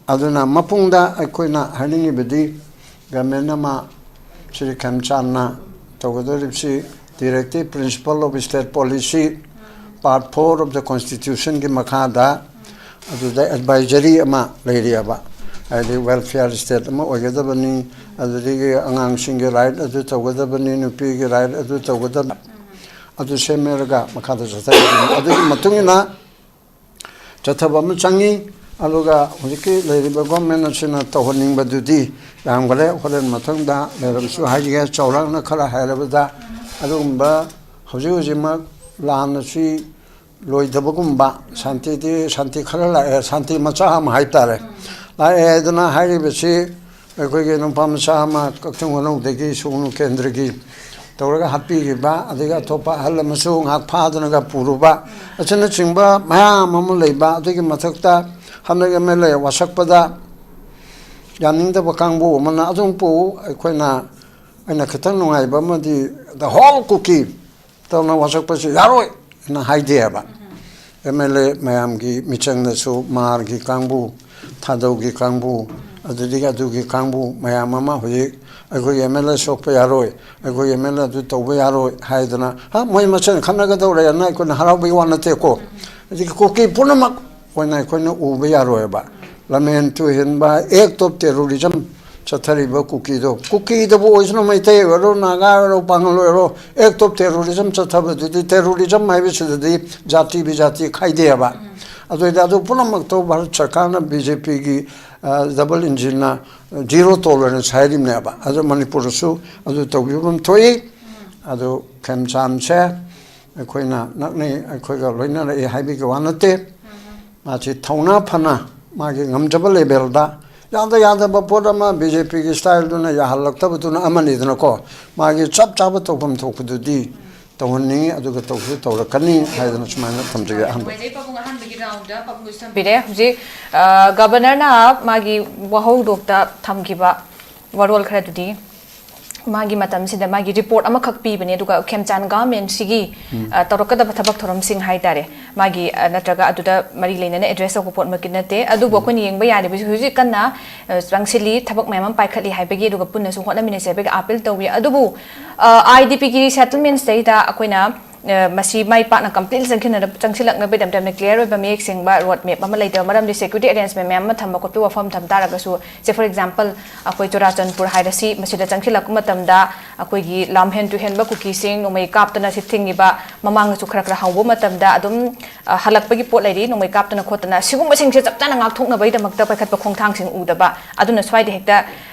ꯑꯗꯨꯅ ꯃꯄꯨꯡꯗ ꯑꯩꯈꯣꯏꯅ ꯍꯥꯏꯅꯤꯡꯉꯤꯕꯗꯤ, ꯒꯃꯦꯟ ꯑꯃ Shri ꯈꯦꯝꯆꯥꯟꯅ ꯇꯧꯒꯗꯧꯔꯤꯕꯁꯤ Directive Principle of State Policy Part four of the Constitutionꯒꯤ ꯃꯈꯥꯗ ꯑꯗꯨꯗ advisory ꯑꯃ ꯂꯩꯔꯤꯑꯕ, ꯍꯥꯏꯗꯤ welfare state ꯑꯃ ꯑꯣꯏꯒꯗꯕꯅꯤ, ꯑꯗꯨꯗꯒꯤ ꯑꯉꯥꯡꯁꯤꯡꯒꯤ right ꯑꯗꯨ ꯇꯧꯒꯗꯕꯅꯤ, ꯅꯨꯄꯤꯒꯤ right ꯑꯗꯨ ꯇꯧꯒꯗꯕ, ꯑꯗꯨ ꯁꯦꯝꯃꯦꯔꯒ ꯃꯈꯥꯗ ꯆꯠꯊꯒꯗꯕꯅꯤ꯫ ꯑꯗꯨꯒꯤ ꯃꯇꯨꯡ ꯏꯟꯅ ꯆꯠꯊꯕ ꯑꯃ ꯆꯪꯉꯤ꯫ ꯑꯗꯨꯒ ꯍꯧꯖꯤꯛꯀꯤ ꯂꯩꯔꯤꯕ ꯒꯣꯔꯃꯦꯟ ꯑꯁꯤꯅ ꯇꯧꯍꯟꯅꯤꯡꯕꯗꯨꯗꯤ ꯌꯥꯝꯈꯔꯦ꯫ ꯍꯣꯔꯦꯟ ꯃꯊꯪꯗ ꯂꯩꯔꯕꯁꯨ ꯍꯥꯏꯖꯒꯦ, ꯆꯥꯎꯔꯥꯛꯅ ꯈꯔ ꯍꯥꯏꯔꯕꯗ, ꯑꯗꯨꯒꯨꯝꯕ ꯍꯧꯖꯤꯛ ꯍꯧꯖꯤꯛꯃꯛ ꯂꯥꯟ ꯑꯁꯤ ꯂꯣꯏꯗꯕꯒꯨꯝꯕ, ꯁꯥꯟꯇꯤꯗꯤ, ꯁꯥꯟꯇꯤ ꯈꯔ ꯂꯥꯛꯑꯦ, ꯁꯥꯟꯇꯤ ꯃꯆꯥ ꯑꯃ ꯍꯥꯏꯇꯥꯔꯦ, ꯂꯥꯛꯑꯦ ꯍꯥꯏꯗꯅ ꯍꯥꯏꯔꯤꯕꯁꯤ ꯑꯩꯈꯣꯏꯒꯤ ꯅꯨꯄꯥ ꯃꯆꯥ ꯑꯃ ꯀꯛꯆꯤꯡ ꯈꯨꯅꯧꯗꯒꯤ ꯁꯨꯒꯅꯨ ꯀꯦꯟꯗ꯭ꯔꯒꯤ ꯇꯧꯔꯒ ꯍꯥꯠꯄꯤꯈꯤꯕ, ꯑꯗꯒꯤ ꯑꯇꯣꯞꯄ ꯑꯍꯜ ꯑꯃꯁꯨ ꯉꯥꯏꯍꯥꯛ ꯐꯥꯗꯅꯒ ꯄꯨꯔꯨꯕ ꯑꯁꯤꯅꯆꯤꯡꯕ ꯃꯌꯥꯝ ꯑꯃ ꯂꯩꯕ꯫ ꯑꯗꯨꯒꯤ ꯃꯊꯛꯇ ꯍꯟꯗꯛ ꯑꯦꯝ ꯑꯦꯜ ꯑꯦ ꯋꯥꯁꯛꯄꯗ ꯌꯥꯅꯤꯡꯗꯕ ꯀꯥꯡꯕꯨ ꯑꯃꯅ ꯑꯗꯨꯝ ꯄꯨ-, ꯑꯩꯈꯣꯏꯅ, ꯑꯩꯅ ꯈꯤꯇꯪ ꯅꯨꯡꯉꯥꯏꯕ ꯑꯃꯗꯤ, the whole ꯀꯨꯀꯤ ꯇꯧꯅ ꯋꯥꯁꯛꯄꯁꯤ ꯌꯥꯔꯣꯏ ꯍꯥꯏꯅ ꯍꯥꯏꯗꯦꯕ꯫ ꯑꯦꯝ ꯑꯦꯜ ꯑꯦ ꯃꯌꯥꯝꯒꯤ ꯃꯤꯆꯪꯗꯁꯨ ꯃꯥꯔꯒꯤ ꯀꯥꯡꯕꯨ, ꯊꯥꯗꯧꯒꯤ ꯀꯥꯡꯕꯨ, ꯑꯗꯨꯗꯒꯤ ꯑꯗꯨꯒꯤ ꯀꯥꯡꯕꯨ ꯃꯌꯥꯝ ꯑꯃ ꯍꯧꯖꯤꯛ ꯑꯩꯈꯣꯏꯒꯤ ꯑꯦꯝ ꯑꯦꯜ ꯑꯦ ꯁꯣꯛꯄ ꯌꯥꯔꯣꯏ, ꯑꯩꯈꯣꯏꯒꯤ ꯑꯦꯝ ꯑꯦꯜ ꯑꯦ ꯑꯗꯨ ꯇꯧꯕ ꯌꯥꯔꯣꯏ ꯍꯥꯏꯗꯅ, ꯍꯥ, ꯃꯣꯏ ꯃꯁꯦꯟ ꯈꯠꯅꯒꯗꯧꯔꯦꯅ ꯑꯩꯈꯣꯏꯅ ꯍꯔꯥꯎꯕꯒꯤ ꯋꯥ ꯅꯠꯇꯦꯀꯣ꯫ ꯑꯗꯒꯤ ꯀꯨꯀꯤ ꯄꯨꯝꯅꯃꯛ ꯑꯣꯏꯅ ꯑꯩꯈꯣꯏꯅ ꯎꯕ ꯌꯥꯔꯣꯏꯕ꯫ ꯂꯝꯍꯦꯟ ꯇꯨꯍꯦꯟꯕ, act of terrorism ꯆꯠꯊꯔꯤꯕ ꯀꯨꯀꯤꯗꯣ, ꯀꯨꯀꯤꯗꯕꯨ ꯑꯣꯏꯁꯅꯨ, ꯃꯩꯇꯩ ꯑꯣꯏꯔꯣ, ꯅꯥꯒꯥ ꯑꯣꯏꯔꯣ, ꯄꯥꯉꯜ ꯑꯣꯏꯔꯣ, act of terrorism ꯆꯠꯊꯕꯗꯨꯗꯤ, terrorism ꯍꯥꯏꯕꯁꯤꯗꯗꯤ ꯖꯥꯇꯤ ꯕꯤꯖꯥꯇꯤ ꯈꯥꯏꯗꯦꯕ꯫ ꯑꯗꯨ ꯑꯣꯏꯗꯤ ꯑꯗꯨ ꯄꯨꯝꯅꯃꯛꯇꯣ ꯚꯥꯔꯠ ꯁꯔꯀꯥꯔꯅ, ꯕꯤ ꯖꯦ ꯄꯤꯒꯤ, ꯑ, double engineꯅ zero tolerance ꯍꯥꯏꯔꯤꯕꯅꯦꯕ꯫ ꯑꯗꯨ ꯃꯅꯤꯄꯨꯔꯗꯁꯨ ꯑꯗꯨ ꯇꯧꯕꯤꯐꯝ ꯊꯣꯛꯏ꯫ ꯑꯗꯨ ꯈꯦꯝꯆꯥꯟꯁꯦ ꯑꯩꯈꯣꯏꯅ ꯅꯛꯅꯩ, ꯑꯩꯈꯣꯏꯒ ꯂꯣꯏꯅꯔꯛꯏ ꯍꯥꯏꯕꯒꯤ ꯋꯥ ꯅꯠꯇꯦ꯫ ꯃꯥꯁꯤ ꯊꯧꯅꯥ ꯐꯅ ꯃꯥꯒꯤ ꯉꯝꯖꯕ levelꯗ, ꯌꯥꯗ ꯌꯥꯗꯕ ꯄꯣꯠ ꯑꯃ ꯕꯤ ꯖꯦ ꯄꯤꯒꯤ styleꯗꯨꯅ ꯌꯥꯍꯜꯂꯛꯇꯕꯗꯨꯅ ꯑꯃꯅꯤꯗꯅꯀꯣ, ꯃꯥꯒꯤ ꯆꯞ ꯆꯥꯕ ꯇꯧꯐꯝ ꯊꯣꯛꯄꯗꯨꯗꯤ ꯇꯧꯍꯟꯅꯤꯡꯉꯤ, ꯑꯗꯨꯒ ꯇꯧꯁꯨ ꯇꯧꯔꯛꯀꯅꯤ ꯍꯥꯏꯗꯅ ꯁꯨꯃꯥꯏꯅ ꯊꯝꯖꯒꯦ ꯑꯍꯥꯟꯕ꯫ ꯅꯨꯡꯉꯥꯏꯖꯩ ꯄꯥꯕꯨꯡ, ꯑꯍꯥꯟꯕꯒꯤ roundꯗ ꯄꯥꯕꯨꯡ ꯊꯝꯕꯤꯔꯦ꯫ ꯍꯧꯖꯤꯛ, ꯑ, governorꯅ ꯃꯥꯒꯤ ꯋꯥꯍꯧꯗꯣꯛꯇ ꯊꯝꯈꯤꯕ ꯋꯥꯔꯣꯜ ꯈꯔꯗꯨꯗꯤ ꯃꯥꯒꯤ ꯃꯇꯝꯁꯤꯗ ꯃꯥꯒꯤ ꯔꯤꯄꯣꯔꯠ ꯑꯃꯈꯛ ꯄꯤꯕꯅꯦ, ꯑꯗꯨꯒ ꯈꯦꯝꯆꯥꯟ ꯒꯃꯦꯟꯁꯤꯒꯤ ꯎꯝ꯫ ꯑ, ꯇꯧꯔꯛꯀꯗꯕ ꯊꯕꯛ ꯊꯧꯔꯝꯁꯤꯡ ꯍꯥꯏꯇꯥꯔꯦ, ꯃꯥꯒꯤ, ꯑ, ꯅꯠꯇ꯭ꯔꯒ ꯑꯗꯨꯗ ꯃꯔꯤ ꯂꯩꯅꯅ ꯑꯦꯗ꯭ꯔꯦꯁ ꯇꯧꯕ ꯄꯣꯠꯃꯛꯇꯤ ꯅꯠꯇꯦ꯫ ꯑꯗꯨꯕꯨ ꯎꯝ꯫ ꯑꯩꯈꯣꯏꯅ ꯌꯦꯡꯕ ꯌꯥꯔꯤꯕꯁꯤ ꯍꯧꯖꯤꯛ ꯀꯟꯅ, ꯑ, ꯆꯪꯁꯤꯜꯂꯤ, ꯊꯕꯛ ꯃꯌꯥꯝ ꯑꯃ ꯄꯥꯏꯈꯠꯂꯤ ꯍꯥꯏꯕꯒꯤ, ꯑꯗꯨꯒ ꯄꯨꯟꯅꯁꯨ ꯍꯣꯠꯅꯃꯤꯟꯅꯁꯦ ꯍꯥꯏꯕꯒꯤ ꯑꯥꯄꯤꯜ ꯇꯧꯏ꯫ ꯑꯗꯨꯕꯨ, ꯑ, ꯑꯥꯏ ꯗꯤ ꯄꯤꯒꯤ ꯔꯤꯁꯦꯇꯜꯃꯦꯟꯁꯇꯩꯗ ꯑꯩꯈꯣꯏꯅ, ꯑ, ꯃꯁꯤ ꯃꯥꯏ ꯄꯥꯛꯅ ꯀꯝꯄ꯭ꯂꯤꯠꯂꯤ ꯆꯪꯁꯤꯟꯅ-, ꯆꯪꯁꯤꯜꯂꯛꯅꯕꯒꯤꯗꯃꯛꯇ ꯌꯥꯝꯅ ꯀ꯭ꯂꯤꯌꯥꯔ ꯑꯣꯏꯕ, ꯃꯌꯦꯛ ꯁꯦꯡꯕ ꯔꯣꯗ ꯃꯦꯞ ꯑꯃ ꯂꯩꯇꯕ ꯃꯔꯝꯗꯤ ꯁꯦꯀ꯭ꯌꯨꯔꯤꯇꯤ ꯑꯦꯔꯦꯟꯖꯃꯦꯟ ꯃꯌꯥꯝ ꯑꯃ ꯊꯝꯕ ꯈꯣꯠꯄ ꯋꯥꯐꯝ ꯊꯝ ꯇꯥꯔꯒꯁꯨ, ꯁꯦ, ꯐꯣꯔ ꯑꯦꯛꯖꯥꯝꯄꯜ, ꯑꯩꯈꯣꯏ ꯆꯨꯔꯥꯆꯥꯟꯄꯨꯔ ꯍꯥꯏꯔꯁꯤ, ꯃꯁꯤꯗ ꯆꯪꯁꯤꯜꯂꯛꯄ ꯃꯇꯝꯗ ꯑꯩꯈꯣꯏꯒꯤ ꯂꯝꯍꯦꯟ ꯇꯨꯍꯦꯟꯕ ꯀꯨꯀꯤꯁꯤꯡ ꯅꯣꯡꯃꯩ ꯀꯥꯞꯇꯅ ꯁꯤ ꯊꯤꯡꯉꯤꯕ, ꯃꯃꯥꯡꯗꯁꯨ ꯈꯔ ꯈꯔ ꯍꯧꯕ ꯃꯇꯝꯗ ꯑꯗꯨꯝ, ꯑ, ꯍꯜꯂꯛꯄꯒꯤ ꯄꯣꯠ ꯂꯩꯔꯤ, ꯅꯣꯡꯃꯩ ꯀꯥꯞꯇꯅ ꯈꯣꯠꯇꯅ, ꯁꯤꯒꯨꯝꯕꯁꯤꯡꯁꯦ ꯆꯞ ꯆꯥꯅ ꯉꯥꯛꯊꯣꯛꯅꯕꯒꯤꯗꯃꯛꯇ ꯄꯥꯏꯈꯠꯄ ꯈꯣꯡꯊꯥꯡꯁꯤꯡ ꯎꯗꯕ, ꯑꯗꯨꯅ ꯁ꯭ꯋꯥꯏꯗ ꯍꯦꯛꯇ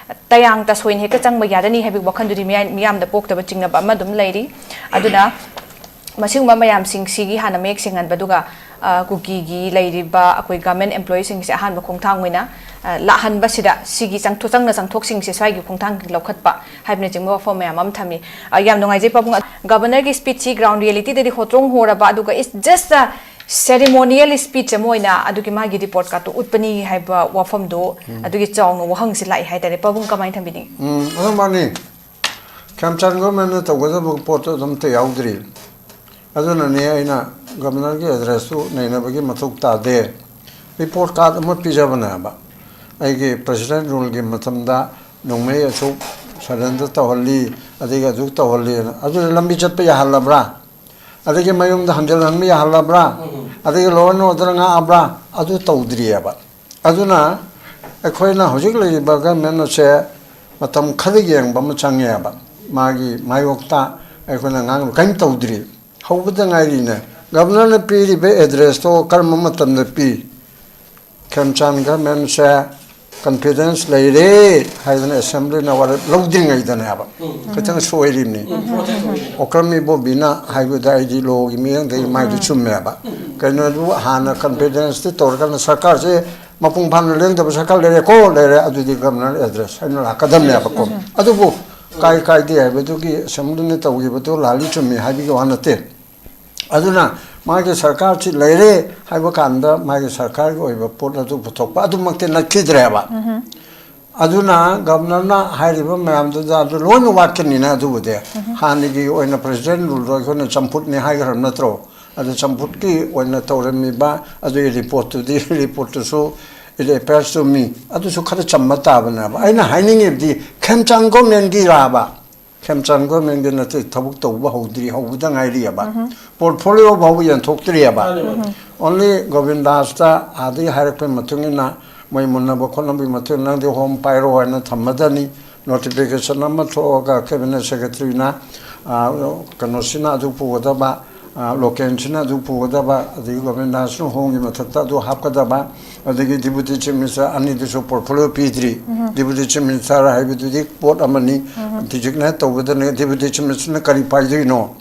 ꯇꯌꯥꯡ ꯇꯁꯣꯏꯅ ꯍꯦꯛꯇ ꯆꯪꯕ ꯌꯥꯔꯅꯤ ꯍꯥꯏꯕꯒꯤ ꯋꯥꯈꯜꯗꯨꯗꯤ ꯃꯤꯌꯥ-, ꯃꯤꯌꯥꯝꯗ ꯄꯣꯛꯇꯕ ꯆꯤꯡꯅꯕ ꯑꯃ ꯑꯗꯨꯝ ꯂꯩꯔꯤ꯫ ꯑꯗꯨꯅ ꯃꯁꯤꯒꯨꯝꯕ ꯃꯌꯥꯝꯁꯤꯡꯁꯤꯒꯤ ꯍꯥꯟꯅ ꯃꯌꯦꯛ ꯁꯦꯡꯍꯟꯕ, ꯑꯗꯨꯒ, ꯑ, ꯀꯨꯀꯤꯒꯤ ꯂꯩꯔꯤꯕ ꯑꯩꯈꯣꯏ ꯒꯚꯔꯟꯃꯦꯟꯠ ꯑꯦꯝꯄ꯭ꯂꯣꯌꯤꯁꯤꯡꯁꯦ ꯑꯍꯥꯟꯕ ꯈꯣꯡꯊꯥꯡ ꯑꯣꯏꯅ, ꯑ, ꯂꯥꯛꯍꯟꯕꯁꯤꯗ, ꯁꯤꯒꯤ ꯆꯪꯊꯣꯛ-, ꯆꯪꯅ ꯆꯪꯊꯣꯛꯁꯤꯡꯁꯦ ꯁ꯭ꯋꯥꯏꯒꯤ ꯈꯣꯡꯊꯥꯡ ꯂꯧꯈꯠꯄ ꯍꯥꯏꯕꯅꯆꯤꯡꯕ ꯋꯥꯐꯝ ꯃꯌꯥꯝ ꯑꯃ ꯊꯝꯃꯤ꯫ ꯑ, ꯌꯥꯝ ꯅꯨꯡꯉꯥꯏꯖꯩ ꯄꯥꯕꯨꯡ, ꯒꯚꯔꯅꯔꯒꯤ ꯁ꯭ꯄꯤꯆꯁꯤ ꯒ꯭ꯔꯥꯎꯟ ꯔꯤꯌꯦꯂꯤꯇꯤꯗꯗꯤ ꯍꯣꯇ꯭ꯔꯣꯡ ꯍꯣꯔꯕ, ꯑꯗꯨꯒ it's just a ceremonial speech ꯑꯃ ꯑꯣꯏꯅ ꯑꯗꯨꯒꯤ ꯃꯥꯒꯤ ꯔꯤꯄꯣꯔꯠ ꯀꯥꯔꯠꯇꯨ ꯎꯠꯄꯅꯤ ꯍꯥꯏꯕ ꯋꯥꯐꯝꯗꯨ, ꯎꯝ꯫ ꯑꯗꯨꯒꯤ ꯆꯥꯎꯅ ꯋꯥꯍꯪꯁꯤ ꯂꯥꯛꯏ ꯍꯥꯏꯇꯥꯔꯦ꯫ ꯄꯥꯕꯨꯡ ꯀꯃꯥꯏꯅ ꯊꯝꯕꯤꯅꯤꯡꯉꯤ? ꯎꯝ, ꯑꯗꯨ ꯃꯥꯅꯤ꯫ ꯈꯦꯝꯆꯥꯟ ꯒꯚꯔꯟꯃꯦꯟꯠꯅ ꯇꯧꯒꯗꯕ ꯄꯣꯠꯇꯣ ꯑꯗꯨꯝꯇ ꯌꯥꯎꯗ꯭ꯔꯤ꯫ ꯑꯗꯨꯅꯅꯦ ꯑꯩꯅ ꯒꯚꯔꯅꯔꯒꯤ ꯑꯦꯗ꯭ꯔꯦꯁꯇꯨ ꯅꯩꯅꯕꯒꯤ ꯃꯊꯧ ꯇꯥꯗꯦ꯫ ꯔꯤꯄꯣꯔꯠ ꯀꯥꯔꯠ ꯑꯃ ꯄꯤꯖꯕꯅꯦꯕ꯫ ꯑꯩꯒꯤ ꯄ꯭ꯔꯦꯁꯤꯗꯦꯟꯠ ꯔꯨꯜꯒꯤ ꯃꯇꯝꯗ ꯅꯣꯡꯃꯩ ꯑꯁꯨꯛ ꯁꯔꯦꯟꯗꯔ ꯇꯧꯍꯜꯂꯤ, ꯑꯗꯒꯤ ꯑꯗꯨꯛ ꯇꯧꯍꯜꯂꯤꯅ꯫ ꯑꯗꯨꯅ ꯂꯝꯕꯤ ꯆꯠꯄ ꯌꯥꯍꯜꯂꯕ꯭ꯔꯥ? ꯑꯗꯒꯤ ꯃꯌꯨꯝꯗ ꯍꯟꯖꯤꯜꯍꯟꯕ ꯌꯥꯍꯜꯂꯕ꯭ꯔꯥ? ꯎꯝ꯫ ꯑꯗꯒꯤ law and order ꯉꯥꯛꯑꯕ꯭ꯔꯥ? ꯑꯗꯨ ꯇꯧꯗ꯭ꯔꯤꯑꯕ꯫ ꯑꯗꯨꯅ ꯑꯩꯈꯣꯏꯅ ꯍꯧꯖꯤꯛ ꯂꯩꯔꯤꯕ ꯒꯚꯔꯟꯃꯦꯟꯠ ꯑꯁꯦ ꯃꯇꯝ ꯈꯔ ꯌꯦꯡꯕ ꯑꯃ ꯆꯪꯉꯦꯕ꯫ ꯃꯥꯒꯤ ꯃꯥꯌꯣꯛꯇ ꯑꯩꯈꯣꯏꯅ ꯉꯥꯡꯕ ꯀꯔꯤꯝ ꯇꯧꯗ꯭ꯔꯤ꯫ ꯍꯧꯕꯗ ꯉꯥꯏꯔꯤꯅꯦ꯫ ꯒꯚꯔꯅꯔꯅ ꯄꯤꯔꯤꯕ ꯑꯦꯗ꯭ꯔꯦꯁꯇꯣ ꯀꯔꯝꯕ ꯃꯇꯝꯗ ꯄꯤ? ꯈꯦꯝꯆꯥꯟ ꯒꯚꯔꯟꯃꯦꯟꯠꯁꯦ ꯀꯟꯐꯤꯗꯦꯟꯁ ꯂꯩꯔꯦ ꯍꯥꯏꯗꯅ ꯑꯦꯁꯦꯝꯕ꯭ꯂꯤꯅ ꯋꯥꯔꯦꯞ ꯂꯧꯗ꯭ꯔꯤꯉꯩꯗꯅꯦꯕ꯫ ꯎꯝ꯫ ꯈꯤꯇꯪ ꯁꯣꯏꯔꯤꯕꯅꯤ꯫ ꯎꯝ, protest ꯑꯣꯏꯔꯦ꯫ ꯑꯣꯀ꯭ꯔꯝ ꯏꯕꯣꯕꯤꯅ ꯍꯥꯏꯕꯗ ꯑꯩꯗꯤ ꯂꯣꯒꯤ ꯃꯤꯠꯌꯦꯡꯗꯒꯤ ꯃꯥꯏꯗꯨ ꯎꯝ꯫ ꯆꯨꯝꯃꯦꯕ꯫ ꯎꯝ꯫ ꯀꯩꯅꯣꯗꯨ ꯍꯥꯟꯅ ꯀꯟꯐꯤꯗꯦꯟꯁꯇꯤ ꯇꯧꯔꯀꯥꯟꯗ ꯁꯔꯀꯥꯔꯁꯦ ꯃꯄꯨꯡ ꯐꯥꯅ ꯂꯦꯡꯗꯕ ꯁꯔꯀꯥꯔ ꯂꯩꯔꯦꯀꯣ, ꯂꯩꯔꯦ, ꯑꯗꯨꯗꯤ ꯒꯚꯔꯅꯔ ꯑꯦꯗ꯭ꯔꯦꯁ ꯍꯥꯏꯅ ꯂꯥꯛꯀꯗꯕꯅꯦꯕꯀꯣ꯫ ꯎꯝ꯫ ꯑꯗꯨꯕꯨ ꯀꯥꯏ ꯀꯥꯏꯗꯦ ꯍꯥꯏꯕꯗꯨꯒꯤ ꯑꯦꯁꯦꯝꯕ꯭ꯂꯤꯅ ꯇꯧꯈꯤꯕꯗꯨ ꯂꯥꯜꯂꯤ ꯆꯨꯝꯃꯤ ꯍꯥꯏꯕꯒꯤ ꯋꯥ ꯅꯠꯇꯦ꯫ ꯑꯗꯨꯅ ꯃꯥꯒꯤ ꯁꯔꯀꯥꯔꯁꯤ ꯂꯩꯔꯦ ꯍꯥꯏꯕ ꯀꯥꯟꯗ ꯃꯥꯒꯤ ꯁꯔꯀꯥꯔꯒꯤ ꯑꯣꯏꯕ ꯄꯣꯠ ꯑꯗꯨ ꯄꯨꯊꯣꯛꯄ ꯑꯗꯨꯃꯛꯇꯤ ꯅꯠꯈꯤꯗ꯭ꯔꯦꯕ꯫ ꯎꯝ꯫ ꯑꯗꯨꯅ ꯒꯕꯔꯅꯔꯅ ꯍꯥꯏꯔꯤꯕ ꯃꯌꯥꯝꯗꯨꯗ ꯑꯗꯨ ꯂꯣꯏꯅ ꯋꯥꯠꯀꯅꯤꯅ, ꯑꯗꯨꯕꯨꯗꯤ ꯍꯥꯟꯅꯒꯤ ꯑꯣꯏꯅ ꯄ꯭ꯔꯁꯤꯗꯦꯟ ꯔꯨꯜꯗꯣ ꯑꯩꯈꯣꯏꯅ ꯆꯝꯐꯨꯠꯅꯤ ꯍꯥꯏꯈ꯭ꯔꯕ ꯅꯠꯇ꯭ꯔꯣ? ꯑꯗꯨ ꯆꯝꯐꯨꯠꯀꯤ ꯑꯣꯏꯅ ꯇꯧꯔꯝꯃꯤꯕ ꯑꯗꯨꯒꯤ ꯔꯤꯄꯣꯔꯠꯇꯨꯗꯤ, ꯔꯤꯄꯣꯔꯠꯇꯨꯁꯨ it appears to me ꯑꯗꯨꯁꯨ ꯈꯔ ꯆꯝꯕ ꯇꯥꯕꯅꯦꯕ꯫ ꯑꯩꯅ ꯍꯥꯏꯅꯤꯡꯉꯤꯕꯗꯤ ꯈꯦꯝꯆꯥꯟ ꯒꯣꯔꯃꯦꯟꯒꯤꯔꯥꯕ? ꯈꯦꯝꯆꯥꯟ ꯒꯣꯔꯃꯦꯟꯒꯤ ꯅꯠꯇꯦ, ꯊꯕꯛ ꯇꯧꯕ ꯍꯧꯗ꯭ꯔꯤ, ꯍꯧꯕꯗ ꯉꯥꯏꯔꯤꯑꯕ꯫ ꯄꯣꯔꯠꯐꯣꯂꯤꯑꯣ ꯐꯥꯎꯕ ꯌꯦꯟꯊꯣꯛꯇ꯭ꯔꯤꯑꯕ꯫ ꯃꯥꯅꯦ, ꯃꯥꯅꯦ꯫ Only ꯒꯣꯕꯤꯟꯗꯥꯁꯇ ꯑꯥꯗꯒꯤ ꯍꯥꯏꯔꯛꯄꯒꯤ ꯃꯇꯨꯡ ꯏꯟꯅ, ꯃꯣꯏ ꯃꯨꯟꯅꯕ ꯈꯣꯠꯅꯕꯒꯤ ꯃꯇꯨꯡ ꯏꯟꯅ, "ꯅꯪꯗꯤ ꯍꯣꯝ ꯄꯥꯏꯔꯣ" ꯍꯥꯏꯅ ꯊꯝꯃꯗꯅꯤ꯫ ꯅꯣꯇꯤꯐꯤꯀꯦꯁꯟ ꯑꯃ ꯊꯣꯛꯑꯒ ꯀꯦꯕꯤꯅꯦꯠ ꯁꯦꯀ꯭ꯔꯦꯇꯔꯤꯅ, ꯑ, ꯀꯩꯅꯣꯁꯤꯅ ꯑꯗꯨ ꯄꯨꯒꯗꯕ, ꯑ, ꯂꯣꯀꯦꯜꯁꯤꯅ ꯑꯗꯨ ꯄꯨꯒꯗꯕ, ꯑꯗꯒꯤ ꯒꯣꯕꯤꯟꯗꯥꯁꯅ ꯍꯣꯝꯒꯤ ꯃꯊꯛꯇ ꯑꯗꯨ ꯍꯥꯞꯀꯗꯕ, ꯑꯗꯒꯤ ꯗꯤꯄꯨꯇꯤ ꯆꯤꯐ ꯃꯤꯅꯤꯁꯇꯔ ꯑꯅꯤꯗꯨꯁꯨ ꯄꯣꯔꯠꯐꯣꯂꯤꯑꯣ ꯄꯤꯗ꯭ꯔꯤ꯫ ꯗꯤꯄꯨꯇꯤ ꯆꯤꯐ ꯃꯤꯅꯤꯁꯇꯔ ꯍꯥꯏꯕꯗꯨꯗꯤ ꯄꯣꯠ ꯑꯃꯅꯤ꯫ ꯗꯤꯖꯤꯒꯅꯦꯠ ꯇꯧꯕꯗꯅꯦ ꯗꯤꯄꯨꯇꯤ ꯆꯤꯐ ꯃꯤꯅꯤꯁꯇꯔꯅ ꯀꯔꯤ ꯄꯥꯏꯗꯣꯏꯅꯣ?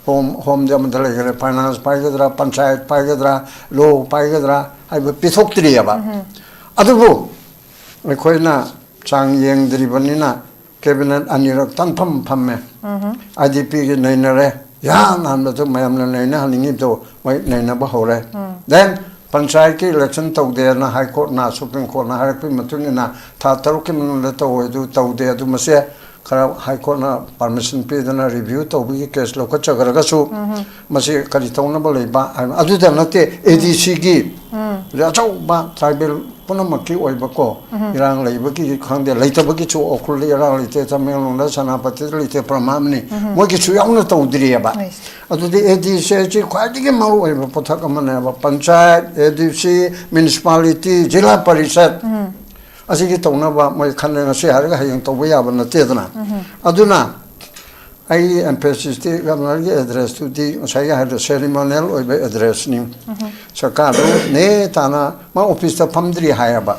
ꯍꯣꯝ, ꯍꯣꯝꯗꯤ ꯑꯃꯗ ꯂꯩꯈꯔꯦ, ꯐꯥꯏꯅꯥꯟꯁ ꯄꯥꯏꯒꯗ꯭ꯔꯥ, ꯄꯟꯆꯥꯌꯠ ꯄꯥꯏꯒꯗ꯭ꯔꯥ, ꯂꯣ ꯄꯥꯏꯒꯗ꯭ꯔꯥ ꯍꯥꯏꯕ ꯄꯤꯊꯣꯛꯇ꯭ꯔꯤꯑꯕ꯫ ꯑꯗꯨꯕꯨ ꯑꯩꯈꯣꯏꯅ ꯆꯥꯡ ꯌꯦꯡꯗ꯭ꯔꯤꯕꯅꯤꯅ ꯀꯦꯕꯤꯅꯦꯠ ꯑꯅꯤꯔꯛ ꯇꯪꯐꯝ ꯐꯝꯃꯦ꯫ ꯑꯥꯏ ꯗꯤ ꯄꯤꯒꯤ ꯅꯩꯅꯔꯦ꯫ ꯏꯍꯥꯟ ꯍꯥꯟꯕꯗ ꯃꯌꯥꯝꯅ ꯅꯩꯅꯍꯟꯅꯤꯡꯉꯤꯗꯣ ꯃꯣꯏ ꯅꯩꯅꯕ ꯍꯧꯔꯦ꯫ Then ꯄꯟꯆꯥꯌꯠꯀꯤ ꯏꯂꯦꯛꯁꯟ ꯇꯧꯗꯦꯅ ꯍꯥꯏ ꯀꯣꯔꯠꯅ, ꯁꯨꯄ꯭ꯔꯤꯝ ꯀꯣꯔꯠꯅ ꯍꯥꯏꯔꯛꯄꯒꯤ ꯃꯇꯨꯡ ꯏꯟꯅ ꯊꯥ ꯇꯔꯨꯛꯀꯤ ꯃꯅꯨꯡꯗ ꯇꯧꯋꯦ, ꯑꯗꯨ ꯇꯧꯗꯦ, ꯑꯗꯨ ꯃꯁꯦ ꯈꯔ ꯍꯥꯏ ꯀꯣꯔꯠꯅ ꯄꯥꯔꯃꯤꯁꯟ ꯄꯤꯗꯅ ꯔꯤꯚ꯭ꯌꯨ ꯇꯧꯕꯒꯤ ꯀꯦꯁ ꯂꯧꯈꯠꯆꯈ꯭ꯔꯒꯁꯨ ꯃꯁꯤ ꯀꯔꯤ ꯇꯧꯅꯕ ꯂꯩꯕ ꯍꯥꯏꯕ ꯑꯗꯨꯗ ꯅꯠꯇꯦ꯫ ꯑꯦ ꯗꯤ ꯁꯤꯒꯤ ꯑꯆꯧꯕ ꯇ꯭ꯔꯥꯏꯕꯦꯜ ꯄꯨꯝꯅꯃꯛꯀꯤ ꯑꯣꯏꯕꯀꯣ ꯏꯔꯥꯡ ꯂꯩꯕꯒꯤ ꯈꯪꯗꯦ, ꯂꯩꯇꯕꯒꯤꯁꯨ, ꯎꯈ꯭ꯔꯨꯜꯗ ꯏꯔꯥꯡ ꯂꯩꯇꯦ, ꯇꯃꯦꯡꯂꯣꯡꯗ, ꯁꯦꯅꯥꯄꯇꯤꯗ ꯂꯩꯇꯦ, ꯄ꯭ꯔꯃꯥꯞꯅꯤ꯫ ꯃꯣꯏꯒꯤꯁꯨ ꯌꯥꯎꯅ ꯇꯧꯗ꯭ꯔꯤꯑꯕ꯫ ꯑꯗꯨꯗꯤ ꯑꯦ ꯗꯤ ꯁꯤ ꯁꯤ ꯈ꯭ꯋꯥꯏꯗꯒꯤ ꯃꯔꯨ ꯑꯣꯏꯕ ꯄꯣꯠꯊꯛ ꯑꯃꯅꯦꯕ꯫ ꯄꯟꯆꯥꯌꯠ, ꯑꯦ ꯗꯤ ꯁꯤ, ꯃ꯭ꯌꯨꯅꯤꯁꯤꯄꯥꯂꯤꯇꯤ, ꯖꯤꯂꯥ ꯄꯔꯤꯁꯠ ꯑꯁꯤꯒꯤ ꯇꯧꯅꯕ ꯃꯣꯏ ꯈꯟꯅ ꯉꯁꯤ ꯍꯥꯏꯔꯒ ꯍꯌꯦꯡ ꯇꯧꯕ ꯌꯥꯕ ꯅꯠꯇꯦꯗꯅ꯫ ꯑꯗꯨꯅ ꯑꯩ ꯑꯦꯝꯐꯦꯁꯤꯁꯇꯤ ꯒꯕꯔꯅꯔꯒꯤ ꯑꯦꯗ꯭ꯔꯦꯁꯇꯨꯗꯤ ꯉꯁꯥꯏꯒꯤ ꯍꯥꯏꯕꯗꯣ ꯁꯦꯔꯤꯃꯣꯅꯤꯌꯦꯜ ꯑꯣꯏꯕ ꯑꯦꯗ꯭ꯔꯦꯁꯅꯤ꯫ ꯁꯔꯀꯥꯔꯗꯨ ꯅꯦ ꯇꯥꯅ ꯃꯥ ꯑꯣꯐꯤꯁꯇ ꯐꯝꯗ꯭ꯔꯤ ꯍꯥꯏꯌꯦꯕ꯫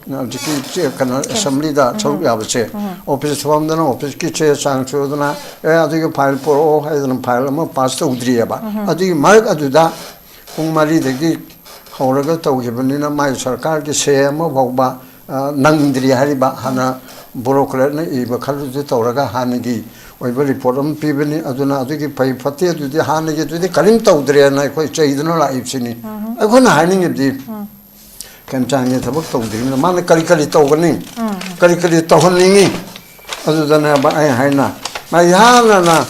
ꯍꯧꯖꯤꯛꯀꯤ ꯆꯦ-, ꯀꯩꯅꯣ, ꯑꯦꯁꯦꯝꯕ꯭ꯂꯤꯗ ꯁꯔꯨꯛ ꯌꯥꯕꯁꯦ꯫ ꯑꯣꯐꯤꯁ ꯐꯝꯗꯅ ꯑꯣꯐꯤꯁꯀꯤ ꯆꯦ ꯆꯥꯡ ꯁꯨꯗꯅ, "ꯑꯦ, ꯑꯗꯨꯒꯤ ꯐꯥꯏꯜ ꯄꯨꯔꯛꯑꯣ" ꯍꯥꯏꯗꯅ ꯐꯥꯏꯜ ꯑꯃ ꯄꯥꯁ ꯇꯧꯗ꯭ꯔꯤꯑꯕ꯫ ꯑꯗꯨꯒꯤ ꯃꯔꯛ ꯑꯗꯨꯗ ꯄꯨꯡ ꯃꯔꯤꯗꯒꯤ ꯍꯧꯔꯒ ꯇꯧꯈꯤꯕꯅꯤꯅ ꯃꯥꯏ ꯁꯔꯀꯥꯔꯒꯤ ꯁꯦ ꯑꯃ ꯐꯥꯎꯕ, ꯑ, ꯅꯪꯗ꯭ꯔꯤ ꯍꯥꯏꯔꯤꯕ꯫ ꯍꯥꯟꯅ ꯕꯨꯔꯣꯀ꯭ꯔꯦꯠꯅ ꯏꯕ ꯈꯔꯗꯨ ꯇꯧꯔꯒ ꯍꯥꯟꯅꯒꯤ ꯑꯣꯏꯕ ꯔꯤꯄꯣꯔꯠ ꯑꯃ ꯄꯤꯕꯅꯤ꯫ ꯑꯗꯨꯅ ꯑꯗꯨꯒꯤ ꯐꯩ ꯐꯠꯇꯦ ꯑꯗꯨꯗꯤ ꯍꯥꯟꯅꯒꯤ ꯑꯗꯨꯗꯤ ꯀꯔꯤꯝ ꯇꯧꯗ꯭ꯔꯦꯅ ꯑꯩꯈꯣꯏ ꯆꯩꯗꯨꯅ ꯂꯥꯛꯏꯕꯁꯤꯅꯤ꯫ ꯑꯩꯈꯣꯏꯅ ꯍꯥꯏꯅꯤꯡꯉꯤꯕꯗꯤ ꯈꯦꯝꯆꯥꯟꯒꯤ ꯊꯕꯛ ꯇꯧꯗ꯭ꯔꯤꯕꯅꯤꯅ ꯃꯥꯅ ꯀꯔꯤ ꯀꯔꯤ ꯇꯧꯒꯅꯤ? ꯀꯔꯤ ꯀꯔꯤ ꯇꯧꯍꯟꯅꯤꯡꯉꯤ? ꯑꯗꯨꯗꯅꯦꯕ ꯑꯩ ꯍꯥꯏꯅ ꯃꯌꯥꯝꯅ